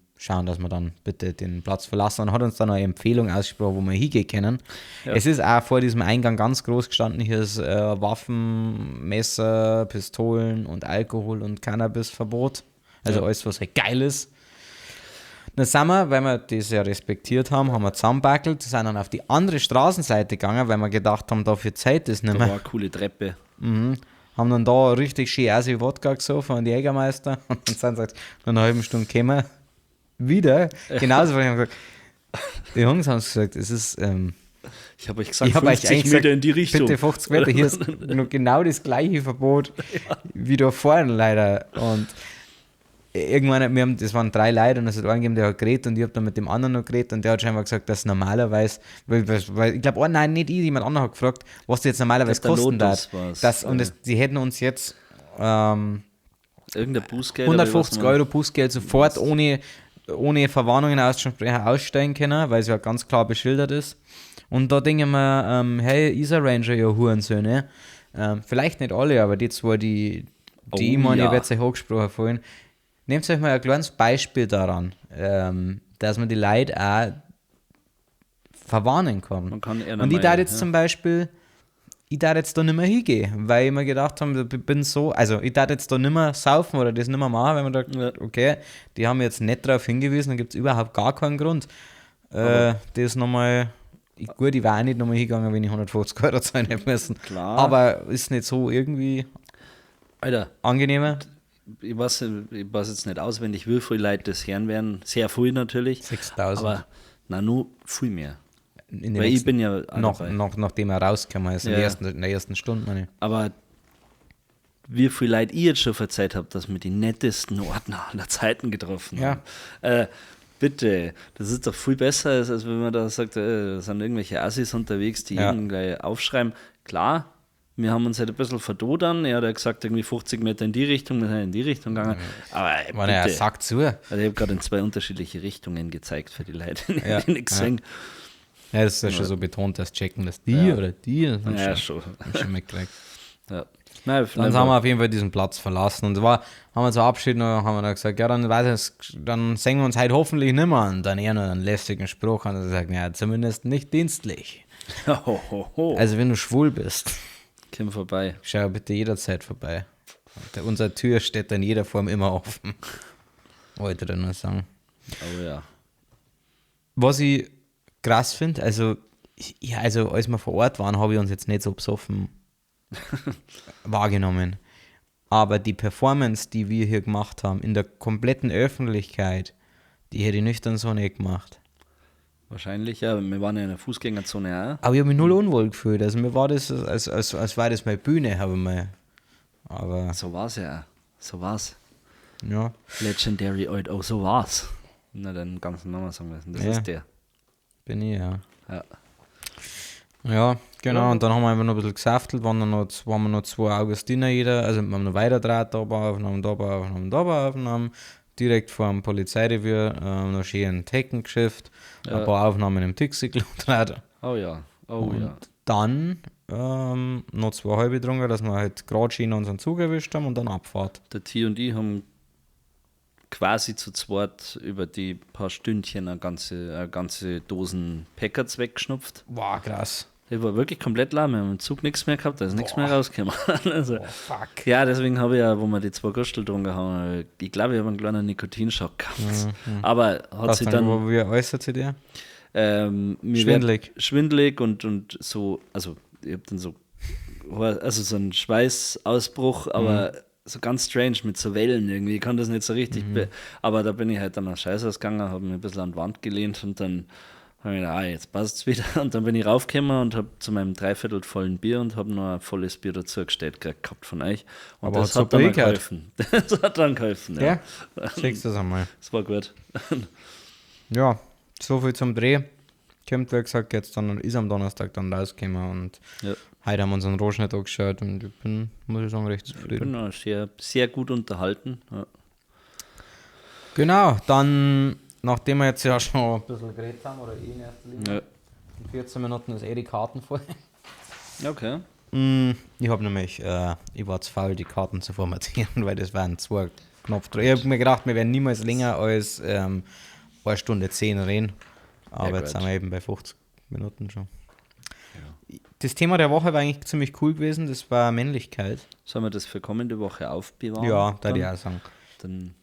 [SPEAKER 2] dass wir dann bitte den Platz verlassen. Und hat uns dann eine Empfehlung ausgesprochen, wo wir hingehen können.
[SPEAKER 1] Ja.
[SPEAKER 2] Es ist auch vor diesem Eingang ganz groß gestanden, hier ist Waffen, Messer, Pistolen und Alkohol und Cannabisverbot. Also
[SPEAKER 1] Ja.
[SPEAKER 2] alles, was halt geil ist. Dann sind wir, weil wir das ja respektiert haben, haben wir zusammenbackelt, sind dann auf die andere Straßenseite gegangen, weil wir gedacht haben, dafür Zeit ist nicht
[SPEAKER 1] Da
[SPEAKER 2] mehr.
[SPEAKER 1] war eine coole Treppe.
[SPEAKER 2] Mhm. Haben dann da richtig schön Asi Wodka gesoffen und Jägermeister. Und dann sind sie gesagt, nach einer halben Stunde kommen wir wieder. Genauso, weil ich gesagt, die Jungs haben gesagt, es ist,
[SPEAKER 1] Ich habe euch gesagt,
[SPEAKER 2] ich habe euch
[SPEAKER 1] 50
[SPEAKER 2] eigentlich
[SPEAKER 1] Meter
[SPEAKER 2] gesagt,
[SPEAKER 1] in die Richtung.
[SPEAKER 2] Bitte 50 Meter, hier ist noch genau das gleiche Verbot wie da vorne leider. Und irgendwann, wir haben, das waren 3 Leute und es hat einen gegeben, der hat geredet und ich habe dann mit dem anderen noch geredet und der hat scheinbar gesagt, dass normalerweise, weil ich glaube, oh nein, nicht ich, jemand anderer hat gefragt, was das jetzt normalerweise
[SPEAKER 1] Der
[SPEAKER 2] kosten
[SPEAKER 1] Lotus
[SPEAKER 2] darf.
[SPEAKER 1] war's.
[SPEAKER 2] Das, und es, die hätten uns jetzt
[SPEAKER 1] Irgendein Bußgeld. aber ich weiß
[SPEAKER 2] 150
[SPEAKER 1] nicht.
[SPEAKER 2] Euro Bußgeld sofort ohne Verwarnungen aussteigen können, weil es ja ganz klar beschildert ist. Und da denke ich mir, hey, Isa Ranger, ihr Hurensöhne, vielleicht nicht alle, aber die zwei, die
[SPEAKER 1] Oh,
[SPEAKER 2] ich meine,
[SPEAKER 1] ja.
[SPEAKER 2] ich werde euch angesprochen vorhin, nehmt euch mal ein kleines Beispiel daran, dass man die Leute auch verwarnen kann.
[SPEAKER 1] Man kann eher
[SPEAKER 2] Und ich
[SPEAKER 1] mal,
[SPEAKER 2] darf jetzt
[SPEAKER 1] ja.
[SPEAKER 2] zum Beispiel, ich darf jetzt da nicht mehr hingehen, weil ich mir gedacht habe, ich bin so, also ich darf jetzt da nicht mehr saufen oder das nicht mehr machen, weil man da,
[SPEAKER 1] Ja.
[SPEAKER 2] okay, die haben jetzt nicht darauf hingewiesen, da gibt es überhaupt gar keinen Grund, das nochmal Gut, ich war auch nicht nochmal hingegangen, wenn ich 150 Euro zahlen hätte müssen.
[SPEAKER 1] Klar.
[SPEAKER 2] Aber ist nicht so irgendwie
[SPEAKER 1] Alter,
[SPEAKER 2] angenehmer?
[SPEAKER 1] Ich weiß jetzt nicht auswendig, wie viele Leute das hören werden. Sehr viel natürlich.
[SPEAKER 2] 6000.
[SPEAKER 1] Aber na, nur viel mehr.
[SPEAKER 2] In den
[SPEAKER 1] Weil ich
[SPEAKER 2] nächsten-
[SPEAKER 1] bin ja auch
[SPEAKER 2] noch,
[SPEAKER 1] dabei.
[SPEAKER 2] noch, nachdem er rausgekommen ist, in der ersten Stunde, meine ich.
[SPEAKER 1] Aber wie viel Leute ich jetzt schon verzeiht habe, dass wir die nettesten Ordner aller Zeiten getroffen
[SPEAKER 2] Ja.
[SPEAKER 1] haben. Bitte, das ist doch viel besser, als wenn man da sagt, da sind irgendwelche Assis unterwegs, die jeden gleich aufschreiben. Klar, wir haben uns halt ein bisschen verdodern. Er hat ja gesagt, irgendwie 50 Meter in die Richtung, wir sind in die Richtung gegangen. Aber
[SPEAKER 2] Meine, er
[SPEAKER 1] bitte.
[SPEAKER 2] sagt zu.
[SPEAKER 1] Also ich habe gerade in zwei unterschiedliche Richtungen gezeigt für die Leute, die nichts sehen.
[SPEAKER 2] Ja, das ist ja schon so betont, dass checken, dass die oder die. Das haben
[SPEAKER 1] Ja,
[SPEAKER 2] schon,
[SPEAKER 1] schon.
[SPEAKER 2] Haben schon mitgekriegt.
[SPEAKER 1] Ja. Nein,
[SPEAKER 2] Dann haben wir auf jeden Fall diesen Platz verlassen und war, haben wir zu Abschied noch, haben wir dann gesagt, ja, dann weiß ich, dann sehen wir uns heute hoffentlich nicht mehr. Und dann eher noch einen lästigen Spruch und er sagt, ja, zumindest nicht dienstlich.
[SPEAKER 1] Ho, ho, ho.
[SPEAKER 2] Also wenn du schwul bist,
[SPEAKER 1] Komm vorbei.
[SPEAKER 2] schau bitte jederzeit vorbei. Und unsere Tür steht in jeder Form immer offen. Wollte ich nur sagen.
[SPEAKER 1] Oh ja.
[SPEAKER 2] Was ich krass finde, also, ja, also als wir vor Ort waren, habe ich uns jetzt nicht so besoffen wahrgenommen. Aber die Performance, die wir hier gemacht haben, in der kompletten Öffentlichkeit, die hätte ich nüchtern so nicht gemacht.
[SPEAKER 1] Wahrscheinlich, ja. Wir waren ja in der Fußgängerzone auch.
[SPEAKER 2] Aber ich habe mich null unwohl gefühlt. Also mir war das, als war das meine Bühne, habe ich mal. Aber
[SPEAKER 1] So war's ja auch. So war's.
[SPEAKER 2] ja,
[SPEAKER 1] Legendary Old, oh, so war's. Na, den ganzen Namen sagen müssen. Das
[SPEAKER 2] Ja.
[SPEAKER 1] ist der.
[SPEAKER 2] bin ich, ja.
[SPEAKER 1] Ja.
[SPEAKER 2] Ja, genau. Und dann haben wir einfach noch ein bisschen gesaftelt, waren wir noch zwei Augustiner jeder, also wir haben noch weiter draht, da paar Aufnahmen, da paar Aufnahmen, da paar Aufnahmen. Direkt vor dem Polizeirevier noch schön einen Tecken geschifft, ein paar Aufnahmen im Dixie-Klo draht.
[SPEAKER 1] Oh ja. Oh
[SPEAKER 2] Und
[SPEAKER 1] ja.
[SPEAKER 2] dann noch zwei halbe getrunken, dass wir halt gerade schön unseren Zug erwischt haben und dann Abfahrt.
[SPEAKER 1] Der T und ich haben quasi zu zweit über die paar Stündchen eine ganze Dosen Packerts weggeschnupft.
[SPEAKER 2] Wow, krass.
[SPEAKER 1] Ich war wirklich komplett lahm. Wir haben im Zug nichts mehr gehabt, da ist nichts mehr rausgekommen. Also,
[SPEAKER 2] Oh, fuck.
[SPEAKER 1] ja, deswegen habe ich ja, wo wir die zwei Gustel getrunken haben, ich glaube, ich habe einen kleinen Nikotinschock gehabt. Aber hat
[SPEAKER 2] Was
[SPEAKER 1] sich
[SPEAKER 2] dann,
[SPEAKER 1] dann.
[SPEAKER 2] wie äußert sich der?
[SPEAKER 1] Mir
[SPEAKER 2] Schwindelig.
[SPEAKER 1] wird Schwindelig und so, also ich habe dann so, also so einen Schweißausbruch, aber so ganz strange mit so Wellen irgendwie. Ich kann das nicht so richtig, aber da bin ich halt dann nach Scheiß ausgegangen, habe mich ein bisschen an die Wand gelehnt und dann habe ich gedacht, ah, jetzt passt's wieder. Und dann bin ich raufgekommen und habe zu meinem dreiviertel vollen Bier und habe noch ein volles Bier dazu gestellt gehabt von euch. Und
[SPEAKER 2] Aber
[SPEAKER 1] das
[SPEAKER 2] hat super
[SPEAKER 1] hat dann auch
[SPEAKER 2] hingehört.
[SPEAKER 1] geholfen. Das hat dann geholfen, ja.
[SPEAKER 2] Ja, schickst du das einmal.
[SPEAKER 1] Das war gut.
[SPEAKER 2] Ja, so viel zum Dreh. Kommt, wie gesagt, jetzt dann ist am Donnerstag dann rausgekommen und
[SPEAKER 1] Ja.
[SPEAKER 2] heute haben wir uns einen Rohschnitt angeschaut und ich bin, muss ich sagen, recht
[SPEAKER 1] Ich
[SPEAKER 2] zufrieden.
[SPEAKER 1] bin auch sehr, sehr gut unterhalten. Ja.
[SPEAKER 2] Genau, dann, nachdem wir jetzt ja schon ein bisschen geredet haben, oder eh in erster Linie,
[SPEAKER 1] Ja.
[SPEAKER 2] in 14 Minuten ist eh die Karten voll.
[SPEAKER 1] Okay.
[SPEAKER 2] Ich habe nämlich, ich war zu faul, die Karten zu formatieren, weil das waren zwei Knopfdrücke. Ich habe mir gedacht, wir werden niemals länger als 1:10 reden. Aber
[SPEAKER 1] Ja,
[SPEAKER 2] jetzt
[SPEAKER 1] gut.
[SPEAKER 2] sind wir eben bei 50 Minuten schon. Das Thema der Woche war eigentlich ziemlich cool gewesen, das war Männlichkeit.
[SPEAKER 1] Sollen wir das für kommende Woche aufbewahren?
[SPEAKER 2] Ja, da
[SPEAKER 1] dann?
[SPEAKER 2] ich auch sagen.
[SPEAKER 1] Dann,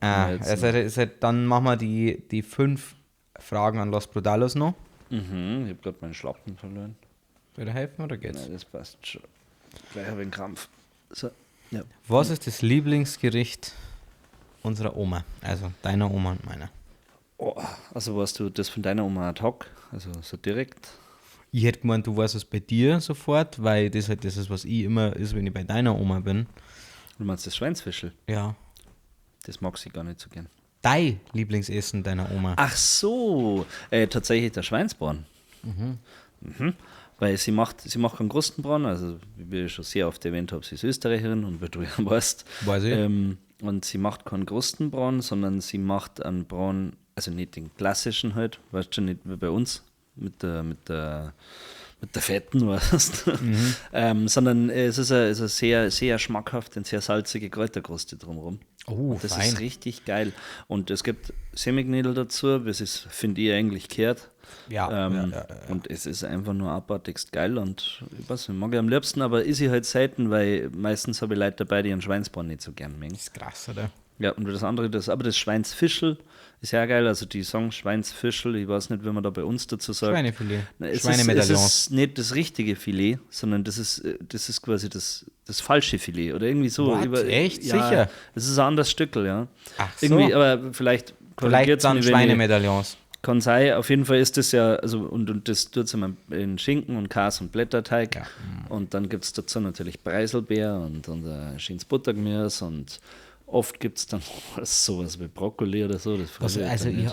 [SPEAKER 2] Ah,
[SPEAKER 1] jetzt
[SPEAKER 2] also, dann machen wir die 5 Fragen an Los Brutalos noch.
[SPEAKER 1] ich habe gerade meinen Schlappen verloren.
[SPEAKER 2] Soll ich helfen oder geht's?
[SPEAKER 1] Nein, das passt schon. Gleich habe ich einen Krampf. So, ja.
[SPEAKER 2] Was ist das Lieblingsgericht unserer Oma? Also deiner Oma und meiner.
[SPEAKER 1] Oh, also warst du das von deiner Oma ad hoc? Also so direkt?
[SPEAKER 2] Ich hätte gemeint, du weißt es bei dir sofort, weil das halt das ist, was ich immer ist, wenn ich bei deiner Oma bin.
[SPEAKER 1] Du meinst das Schweinsfischl?
[SPEAKER 2] Ja.
[SPEAKER 1] Das mag sie gar nicht so gern.
[SPEAKER 2] Dein Lieblingsessen deiner Oma.
[SPEAKER 1] Ach so, tatsächlich der Schweinsbraten. Mhm. Weil sie macht keinen Krustenbraten, also wie ich schon sehr oft erwähnt habe, sie ist Österreicherin und wie du ja weißt.
[SPEAKER 2] Weiß ich.
[SPEAKER 1] Und sie macht keinen Krustenbraten, sondern sie macht einen Braten, also nicht den klassischen halt, weißt du, nicht wie bei uns, mit der fetten, weißt du. Sondern es ist eine sehr, sehr schmackhafte und sehr salzige Kräuterkruste drumherum.
[SPEAKER 2] Oh,
[SPEAKER 1] Und das
[SPEAKER 2] fein.
[SPEAKER 1] ist richtig geil. Und es gibt Semiknädel dazu, das ist, finde ich, eigentlich kehrt.
[SPEAKER 2] Ja, ja.
[SPEAKER 1] Und es ist einfach nur abartigst geil und ich weiß nicht, mag ich am liebsten, aber ist ich halt selten, weil meistens habe ich Leute dabei, die einen Schweinsbraten nicht so gern mögen.
[SPEAKER 2] Das ist krass, oder?
[SPEAKER 1] Ja, und das andere, aber das Schweinsfischl ist ja geil. Also die sagen Schweinsfischl, ich weiß nicht, wie man da bei uns dazu sagt.
[SPEAKER 2] Schweinefilet.
[SPEAKER 1] Es ist nicht das richtige Filet, sondern das ist quasi das falsche Filet oder irgendwie so.
[SPEAKER 2] What? Echt? Ja, sicher?
[SPEAKER 1] Das ist ein anderes Stückel, ja.
[SPEAKER 2] Ach so.
[SPEAKER 1] Irgendwie, aber vielleicht
[SPEAKER 2] dann Schweinemedaillons.
[SPEAKER 1] Kann sein, auf jeden Fall ist das ja, also und das tut es immer in Schinken und Käse und Blätterteig.
[SPEAKER 2] Ja.
[SPEAKER 1] Und dann gibt es dazu natürlich Preiselbeer und ein schönes Buttergemüse und oft gibt es dann sowas wie Brokkoli oder so. Das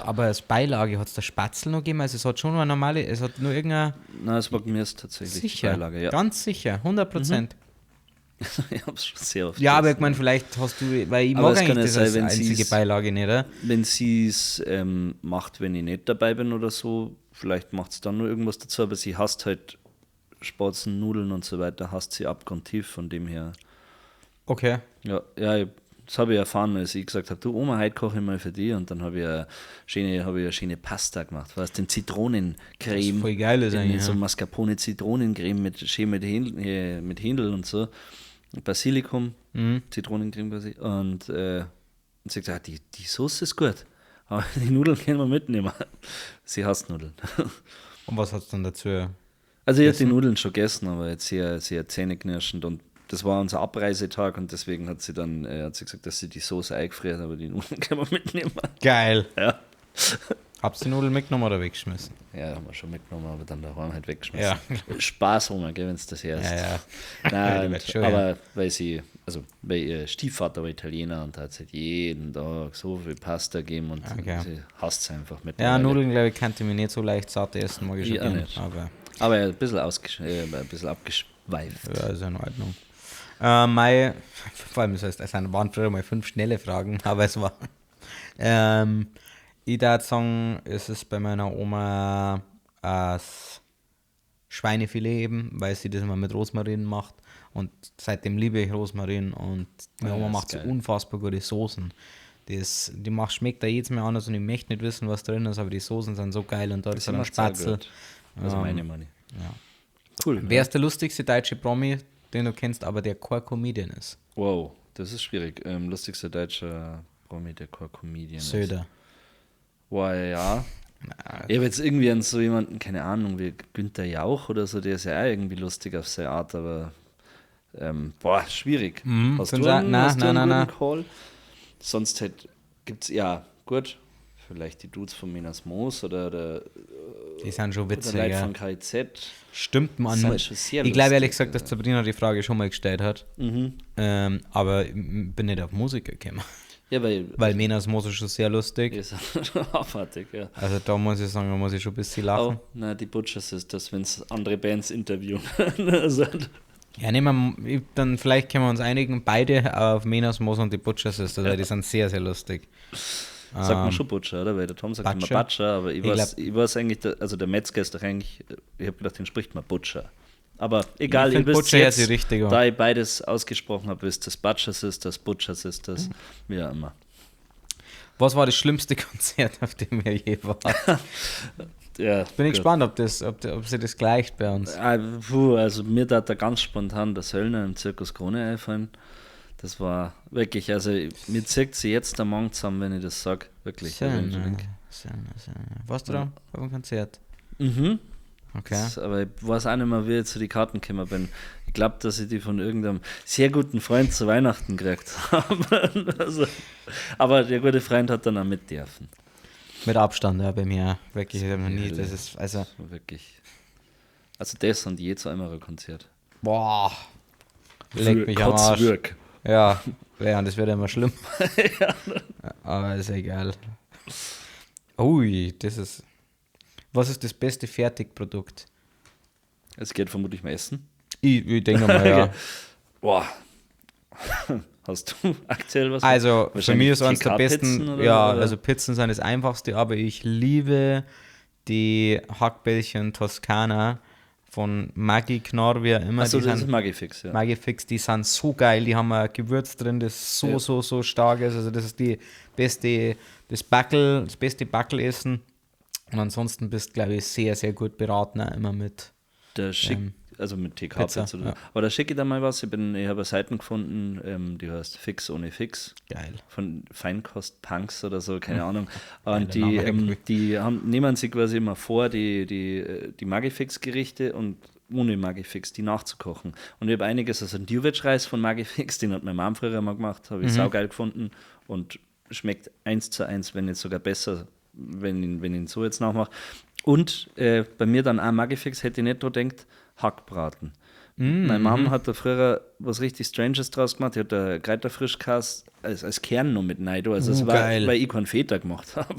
[SPEAKER 2] aber als Beilage hat es da Spatzel noch gegeben? Also es hat schon nur eine normale, es hat nur irgendeine...
[SPEAKER 1] Nein, es war Gemüse tatsächlich.
[SPEAKER 2] Sicher,
[SPEAKER 1] Beilage, ja.
[SPEAKER 2] Ganz sicher, 100%.
[SPEAKER 1] Mhm. Ich hab's schon sehr oft
[SPEAKER 2] Ja, aber ich meine, vielleicht hast du, weil ich aber mag eigentlich das als sein, einzige Beilage nicht, oder?
[SPEAKER 1] Wenn sie es macht, wenn ich nicht dabei bin oder so, vielleicht macht es dann nur irgendwas dazu, aber sie hasst halt Spatzen, Nudeln und so weiter, hasst sie abgrundtief, von dem her.
[SPEAKER 2] Okay.
[SPEAKER 1] Ja, das habe ich erfahren, als ich gesagt habe, du Oma, heute koche ich mal für dich, und dann habe ich eine schöne Pasta gemacht, weißt, den Zitronencreme.
[SPEAKER 2] Das ist voll geil, ist eigentlich.
[SPEAKER 1] So Mascarpone-Zitronencreme mit Händel und so. Basilikum, Zitronencreme quasi. Und sie hat gesagt, die Soße ist gut, aber die Nudeln können wir mitnehmen. Sie hasst Nudeln.
[SPEAKER 2] Und was hat es dann dazu?
[SPEAKER 1] Also ich habe die Nudeln schon gegessen, aber jetzt sehr, sehr zähneknirschend, und das war unser Abreisetag und deswegen hat sie dann gesagt, dass sie die Soße eingefriert, aber die Nudeln können wir mitnehmen.
[SPEAKER 2] Geil.
[SPEAKER 1] Ja.
[SPEAKER 2] Habt ihr die Nudeln mitgenommen oder weggeschmissen?
[SPEAKER 1] Ja, haben wir schon mitgenommen, aber dann daheim halt weggeschmissen.
[SPEAKER 2] Ja.
[SPEAKER 1] Spaß haben wir, gell, wenn es das erst.
[SPEAKER 2] Ja.
[SPEAKER 1] Nein, aber weil ihr Stiefvater war Italiener und hat halt jeden Tag so viel Pasta gegeben und sie hasst es einfach mit.
[SPEAKER 2] Ja, Nudeln, glaube ich, kannte ich mir nicht so leicht satt essen, mag ich schon
[SPEAKER 1] gerne. Aber ein bisschen abgeschweift.
[SPEAKER 2] Ja, ist ja in Ordnung. Vor allem, das heißt, es waren früher mal 5 schnelle Fragen, aber es war. Ich würde sagen, es ist bei meiner Oma das Schweinefilet eben, weil sie das immer mit Rosmarin macht. Und seitdem liebe ich Rosmarin und meine Oma macht so unfassbar gute Soßen. Die schmeckt da jedes Mal anders und ich möchte nicht wissen, was drin ist, aber die Soßen sind so geil und da ist dann Spatzel.
[SPEAKER 1] Also meine Money.
[SPEAKER 2] Ja.
[SPEAKER 1] Cool.
[SPEAKER 2] Wer ist der lustigste deutsche Promi, den du kennst, aber der kein Comedian ist?
[SPEAKER 1] Wow, das ist schwierig. Lustigster deutscher Promi, der kein Comedian ist.
[SPEAKER 2] Söder.
[SPEAKER 1] Boah, ja. Ich habe jetzt irgendwie an so jemanden, keine Ahnung, wie Günther Jauch oder so, der ist ja auch irgendwie lustig auf seine Art, aber schwierig. Hast du einen, nein. Call? Sonst halt gibt's, ja, gut, vielleicht die Dudes von Minas Moos oder
[SPEAKER 2] die sind schon witzig,
[SPEAKER 1] oder Leute von KIZ.
[SPEAKER 2] Stimmt, man. Ich glaube ehrlich gesagt, dass Sabrina die Frage schon mal gestellt hat.
[SPEAKER 1] Mhm.
[SPEAKER 2] Aber ich bin nicht auf Musiker gekommen.
[SPEAKER 1] Ja,
[SPEAKER 2] weil Menas Moos ist schon sehr lustig.
[SPEAKER 1] Ist abartig, ja.
[SPEAKER 2] Also da muss ich sagen, da muss ich schon ein bisschen lachen.
[SPEAKER 1] Oh, nein, die Butcher Sisters, wenn es andere Bands interviewen. Also,
[SPEAKER 2] ja, nehmen wir, dann vielleicht können wir uns einigen, beide auf Menas Moos und die Butcher Sisters, weil die sind sehr, sehr lustig.
[SPEAKER 1] Sagt man schon Butcher, oder? Weil der Tom sagt Butcher. Immer Butcher, aber ich weiß eigentlich, also der Metzger ist doch eigentlich, ich habe gedacht, den spricht man Butcher. Aber egal, ihr wisst
[SPEAKER 2] Butcher
[SPEAKER 1] jetzt,
[SPEAKER 2] die richtige.
[SPEAKER 1] Da ich beides ausgesprochen habe, ist das Butcher Sisters, Butcher Sisters, wie auch immer.
[SPEAKER 2] Was war das schlimmste Konzert, auf dem ihr je wart?
[SPEAKER 1] Ja,
[SPEAKER 2] bin ich gespannt, ob sie das gleicht bei uns.
[SPEAKER 1] Also mir tat da ganz spontan der Söllner im Zirkus Krone einfallen. Das war wirklich, also mir zirkt sie jetzt der Magen zusammen, wenn ich das sage. Wirklich.
[SPEAKER 2] Söllner. Warst du da beim Konzert?
[SPEAKER 1] Mhm.
[SPEAKER 2] Okay.
[SPEAKER 1] Das, aber ich weiß auch nicht mehr, wie ich zu die Karten gekommen bin. Ich glaube, dass ich die von irgendeinem sehr guten Freund zu Weihnachten gekriegt habe. Also, aber der gute Freund hat dann auch mit dürfen.
[SPEAKER 2] Mit Abstand, ja, bei mir. Wirklich, ich habe noch nie. Das ist, also
[SPEAKER 1] wirklich. Also das und je zu einmal Konzert.
[SPEAKER 2] Boah. Leck mich am Arsch. Ja, ja, und das wird immer schlimm.
[SPEAKER 1] Ja.
[SPEAKER 2] Aber ist egal. Ui, das ist. Was ist das beste Fertigprodukt?
[SPEAKER 1] Es geht vermutlich um Essen.
[SPEAKER 2] Ich denke mal, ja.
[SPEAKER 1] Okay. Boah. Hast du aktuell was?
[SPEAKER 2] Also, für mich ist eines der besten. Oder, ja, oder? Also Pizzen sind das einfachste, aber ich liebe die Hackbällchen Toskana von Maggi Knorr, wie auch immer.
[SPEAKER 1] Achso, das ist Maggi Fix, ja.
[SPEAKER 2] Maggi Fix, die sind so geil, die haben ein Gewürz drin, das so, ja, so stark ist. Also, das ist die beste, das beste Backelessen. Und ansonsten bist du, glaube ich, sehr, sehr gut beraten, auch immer mit.
[SPEAKER 1] Der also mit TK-Pizza.
[SPEAKER 2] Pizza, ja.
[SPEAKER 1] Aber da schicke ich da mal was. Ich habe eine Seite gefunden, die heißt Fix ohne Fix.
[SPEAKER 2] Geil.
[SPEAKER 1] Von Feinkost Punks oder so, keine Ahnung. Und
[SPEAKER 2] Geiler Name
[SPEAKER 1] die nehmen sich quasi immer vor, die Magifix-Gerichte und ohne Magifix, die nachzukochen. Und ich habe einiges, also einen Djuvec-Reis von Magifix, den hat meine Mom früher mal gemacht, habe ich saugeil gefunden und schmeckt 1:1, wenn nicht sogar besser, wenn ich ihn so jetzt nachmache. Und bei mir dann auch Magifix, hätte ich nicht dran gedacht, Hackbraten. Meine Mom hat da früher was richtig Stranges draus gemacht. Die hat da Kräuterfrischkäse als Kern noch mit rein. Also es war,
[SPEAKER 2] Geil.
[SPEAKER 1] weil ich keinen Feta gemacht habe.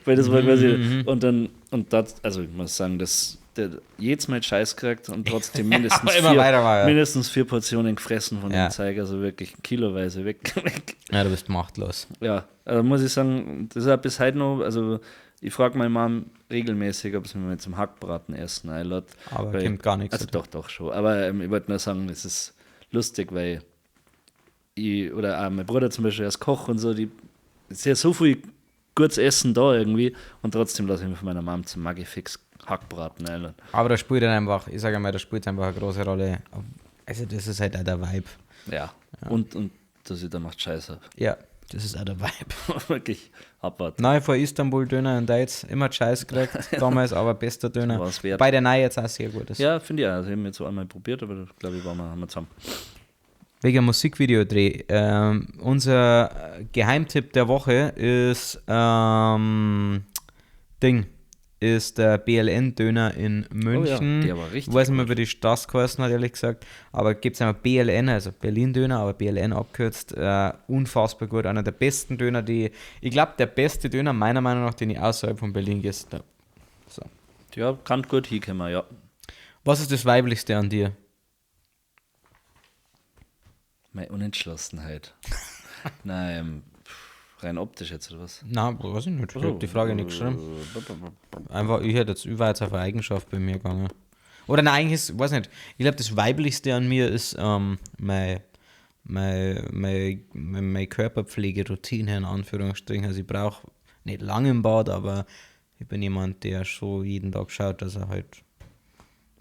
[SPEAKER 1] Weil das war quasi, und dann, und das, also ich muss sagen, dass der jedes Mal Scheiß kriegt und trotzdem mindestens vier Portionen gefressen von dem Zeug, also wirklich kiloweise weg.
[SPEAKER 2] Ja, du bist machtlos.
[SPEAKER 1] Ja, also muss ich sagen, das ist auch bis heute noch, also ich frage meine Mom regelmäßig, ob sie mir mal zum Hackbraten essen einlädt.
[SPEAKER 2] Aber
[SPEAKER 1] weil,
[SPEAKER 2] kommt gar nichts.
[SPEAKER 1] Also doch schon. Aber ich wollte nur sagen, es ist lustig, weil ich, oder auch mein Bruder zum Beispiel als Koch und so, die ist ja so viel gutes Essen da irgendwie und trotzdem lasse ich mich von meiner Mom zum Magifix Hackbraten einladen.
[SPEAKER 2] Aber da spielt dann einfach, ich sage mal, da spielt einfach eine große Rolle. Also das ist halt auch der Vibe.
[SPEAKER 1] Ja, ja. Und dass ich da macht Scheiße.
[SPEAKER 2] Ja, das ist auch der Vibe.
[SPEAKER 1] Wirklich abwarten.
[SPEAKER 2] Nein, vor Istanbul-Döner und da jetzt immer Scheiß gekriegt, damals, aber bester Döner.
[SPEAKER 1] War's wert.
[SPEAKER 2] Bei der Nei jetzt auch sehr gut ist.
[SPEAKER 1] Ja, finde ich auch. Also, ich habe jetzt so einmal probiert, aber glaube ich, haben wir zusammen.
[SPEAKER 2] Wegen Musikvideodreh. Unser Geheimtipp der Woche ist ist der BLN-Döner in München.
[SPEAKER 1] Oh ja, der war richtig.
[SPEAKER 2] Ich weiß nicht mehr, wie die Straße geheißen hat, ehrlich gesagt. Aber gibt es einmal BLN, also Berlin-Döner, aber BLN abkürzt. Unfassbar gut. Einer der besten Döner, ich glaube, der beste Döner meiner Meinung nach, den ich außerhalb von Berlin gegessen habe. So.
[SPEAKER 1] Ja, kann gut hinkommen, ja.
[SPEAKER 2] Was ist das Weiblichste an dir?
[SPEAKER 1] Meine Unentschlossenheit. Nein, rein optisch jetzt, oder was?
[SPEAKER 2] Nein, weiß ich nicht. Ich habe die Frage nicht geschrieben. Einfach, ich hätte jetzt, war jetzt auf eine Eigenschaft bei mir gegangen. Oder nein, eigentlich ist, weiß nicht. Ich glaube, das Weiblichste an mir ist meine Körperpflegeroutine, in Anführungsstrichen. Also ich brauche nicht lange im Bad, aber ich bin jemand, der schon jeden Tag schaut, dass er halt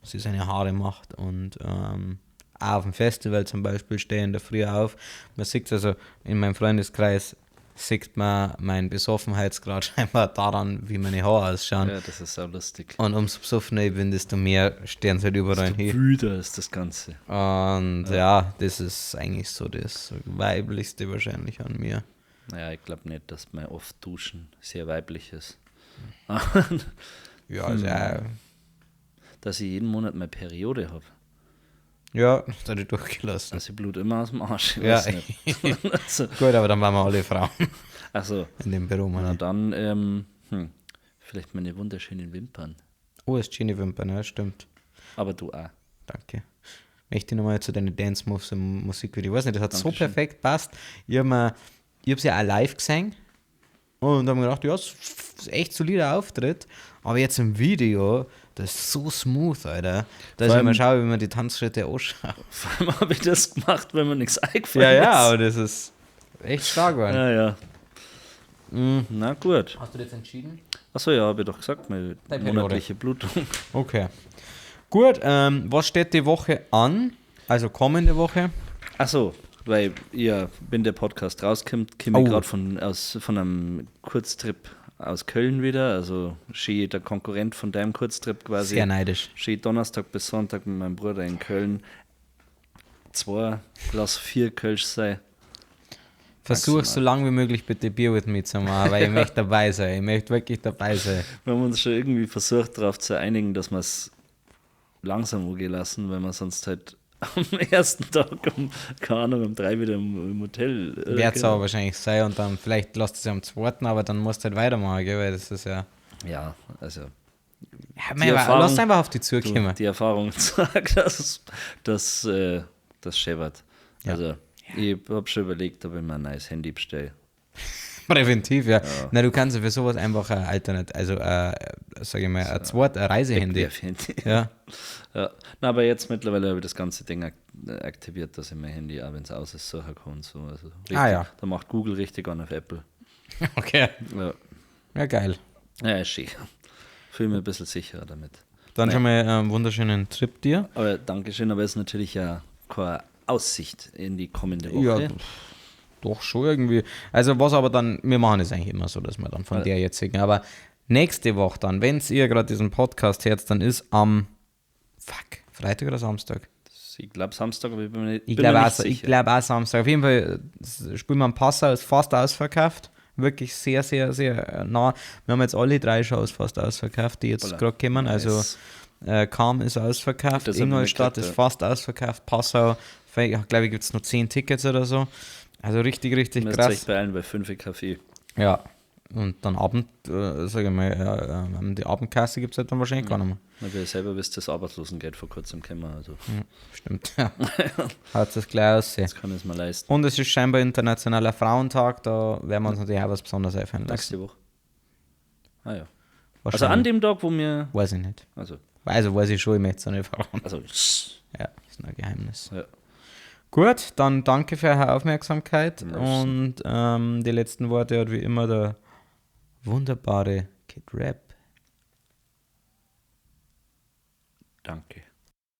[SPEAKER 2] sich seine Haare macht und auch auf dem Festival zum Beispiel stehe ich in der Früh auf. Man sieht also in meinem Freundeskreis, sieht man meinen Besoffenheitsgrad scheinbar daran, wie meine Haare ausschauen.
[SPEAKER 1] Ja, das ist auch lustig.
[SPEAKER 2] Und umso besoffener ich bin, desto mehr stehen sie halt überall hin.
[SPEAKER 1] Wüder ist das Ganze.
[SPEAKER 2] Und ja, das ist eigentlich so das Weiblichste wahrscheinlich an mir.
[SPEAKER 1] Naja, ich glaube nicht, dass mein oft Duschen sehr weiblich ist.
[SPEAKER 2] Ja, also
[SPEAKER 1] Dass ich jeden Monat meine Periode habe.
[SPEAKER 2] Ja, das habe ich durchgelassen.
[SPEAKER 1] Also ich blut immer aus dem Arsch. Ich
[SPEAKER 2] ja.
[SPEAKER 1] weiß nicht. Also.
[SPEAKER 2] Gut, aber dann waren wir alle Frauen.
[SPEAKER 1] Ach so.
[SPEAKER 2] In dem Büro.
[SPEAKER 1] Na dann, vielleicht meine wunderschönen Wimpern.
[SPEAKER 2] Oh, ist schöne Wimpern, ja, stimmt.
[SPEAKER 1] Aber du auch.
[SPEAKER 2] Danke. Möchte ich nochmal zu deinen Dance Moves im Musikvideo. Ich weiß nicht, das hat
[SPEAKER 1] Dankeschön.
[SPEAKER 2] So perfekt passt. Ich habe es ja auch live gesehen und habe mir gedacht, ja, das ist echt solider Auftritt. Aber jetzt im Video, das ist so smooth, Alter. Da ist immer schauen, wie man die Tanzschritte anschaut.
[SPEAKER 1] Vor allem habe ich das gemacht, wenn mir nichts eingefallen ist.
[SPEAKER 2] Ja, aber das ist echt stark geworden.
[SPEAKER 1] Ja, ja. Mhm. Na gut.
[SPEAKER 2] Hast du das entschieden?
[SPEAKER 1] Achso, ja, habe ich doch gesagt, meine monatliche Blutung.
[SPEAKER 2] Okay. Gut, was steht die Woche an? Also kommende Woche?
[SPEAKER 1] Achso, weil ja, wenn der Podcast rauskommt, komme ich gerade von einem Kurztrip aus Köln wieder, also schön der Konkurrent von deinem Kurztrip quasi.
[SPEAKER 2] Sehr neidisch.
[SPEAKER 1] Schön Donnerstag bis Sonntag mit meinem Bruder in Köln. 2 Glas 4 Kölsch sei.
[SPEAKER 2] Versuch so lange wie möglich bitte Bier with me zu machen, weil ich möchte dabei sein. Ich möchte wirklich dabei sein.
[SPEAKER 1] Wir haben uns schon irgendwie versucht, darauf zu einigen, dass wir es langsam angehen lassen, weil wir sonst halt am ersten Tag um, keine Ahnung, um 3 wieder im Hotel.
[SPEAKER 2] Wird es aber wahrscheinlich sein und dann vielleicht lasst es ja am zweiten, aber dann musst du halt weitermachen, gell, weil das ist ja...
[SPEAKER 1] Ja, also...
[SPEAKER 2] Ja, man, lass einfach auf die zukommen.
[SPEAKER 1] Die Erfahrung sagt, dass das scheppert. Ja. Also, ich habe schon überlegt, ob ich mir ein neues Handy bestelle.
[SPEAKER 2] Präventiv, ja. Na, du kannst ja für sowas einfach ein Alternat, also sag ich mal, ein zweites Reisehandy. Ja.
[SPEAKER 1] Ja. Na, aber jetzt mittlerweile habe ich das ganze Ding aktiviert, dass ich mein Handy auch, wenn es aus ist, suchen kann und so. Also richtig,
[SPEAKER 2] ja.
[SPEAKER 1] Da macht Google richtig an auf Apple.
[SPEAKER 2] Okay.
[SPEAKER 1] Ja,
[SPEAKER 2] ja, geil.
[SPEAKER 1] Ja, ist schön. Fühle mich ein bisschen sicherer damit.
[SPEAKER 2] Dann schon mal einen wunderschönen Trip dir.
[SPEAKER 1] Aber Dankeschön, aber es ist natürlich ja keine Aussicht in die kommende Woche.
[SPEAKER 2] Ja, doch schon irgendwie. Also was aber dann, wir machen es eigentlich immer so, dass wir dann von der jetzigen, aber nächste Woche dann, wenn ihr gerade diesen Podcast hört, dann ist am, fuck, Freitag oder Samstag?
[SPEAKER 1] Ich glaube Samstag, aber ich bin mir nicht,
[SPEAKER 2] Ich
[SPEAKER 1] bin mir
[SPEAKER 2] glaube
[SPEAKER 1] nicht
[SPEAKER 2] auch, ich
[SPEAKER 1] sicher.
[SPEAKER 2] glaub auch Samstag. Auf jeden Fall spielen wir am Passau, ist fast ausverkauft. Wirklich sehr, sehr, sehr nah. Wir haben jetzt alle drei Shows fast ausverkauft, die jetzt
[SPEAKER 1] Hoppala.
[SPEAKER 2] gerade kommen. Also
[SPEAKER 1] Nice.
[SPEAKER 2] Kam ist ausverkauft,
[SPEAKER 1] Das hab ich
[SPEAKER 2] Ingolstadt
[SPEAKER 1] mitgekriegt,
[SPEAKER 2] ist
[SPEAKER 1] ja.
[SPEAKER 2] fast ausverkauft, Passau, glaube ich, gibt es nur 10 Tickets oder so. Also richtig, richtig
[SPEAKER 1] Müsst
[SPEAKER 2] krass.
[SPEAKER 1] euch beeilen bei 5 Kaffee.
[SPEAKER 2] Ja. Und dann Abend, sage ich mal, die Abendkasse gibt es halt dann wahrscheinlich gar nicht mehr.
[SPEAKER 1] Na, wir selber wisst, das Arbeitslosengeld vor kurzem kennen, also
[SPEAKER 2] Stimmt, ja. Hat das gleich aussehen.
[SPEAKER 1] das kann ich es mir leisten.
[SPEAKER 2] Und es ist scheinbar Internationaler Frauentag, da werden wir uns natürlich auch was Besonderes einfallen lassen.
[SPEAKER 1] Nächste Woche. Ah ja. Also
[SPEAKER 2] Wahrscheinlich.
[SPEAKER 1] an dem Tag, wo wir.
[SPEAKER 2] Weiß ich nicht.
[SPEAKER 1] Also,
[SPEAKER 2] Also weiß ich schon, ich möchte es nicht verraten.
[SPEAKER 1] also.
[SPEAKER 2] Ja, ist ein Geheimnis.
[SPEAKER 1] Ja.
[SPEAKER 2] Gut, dann danke für eure Aufmerksamkeit
[SPEAKER 1] Merci.
[SPEAKER 2] und die letzten Worte hat wie immer der wunderbare Kid Rap.
[SPEAKER 1] Danke.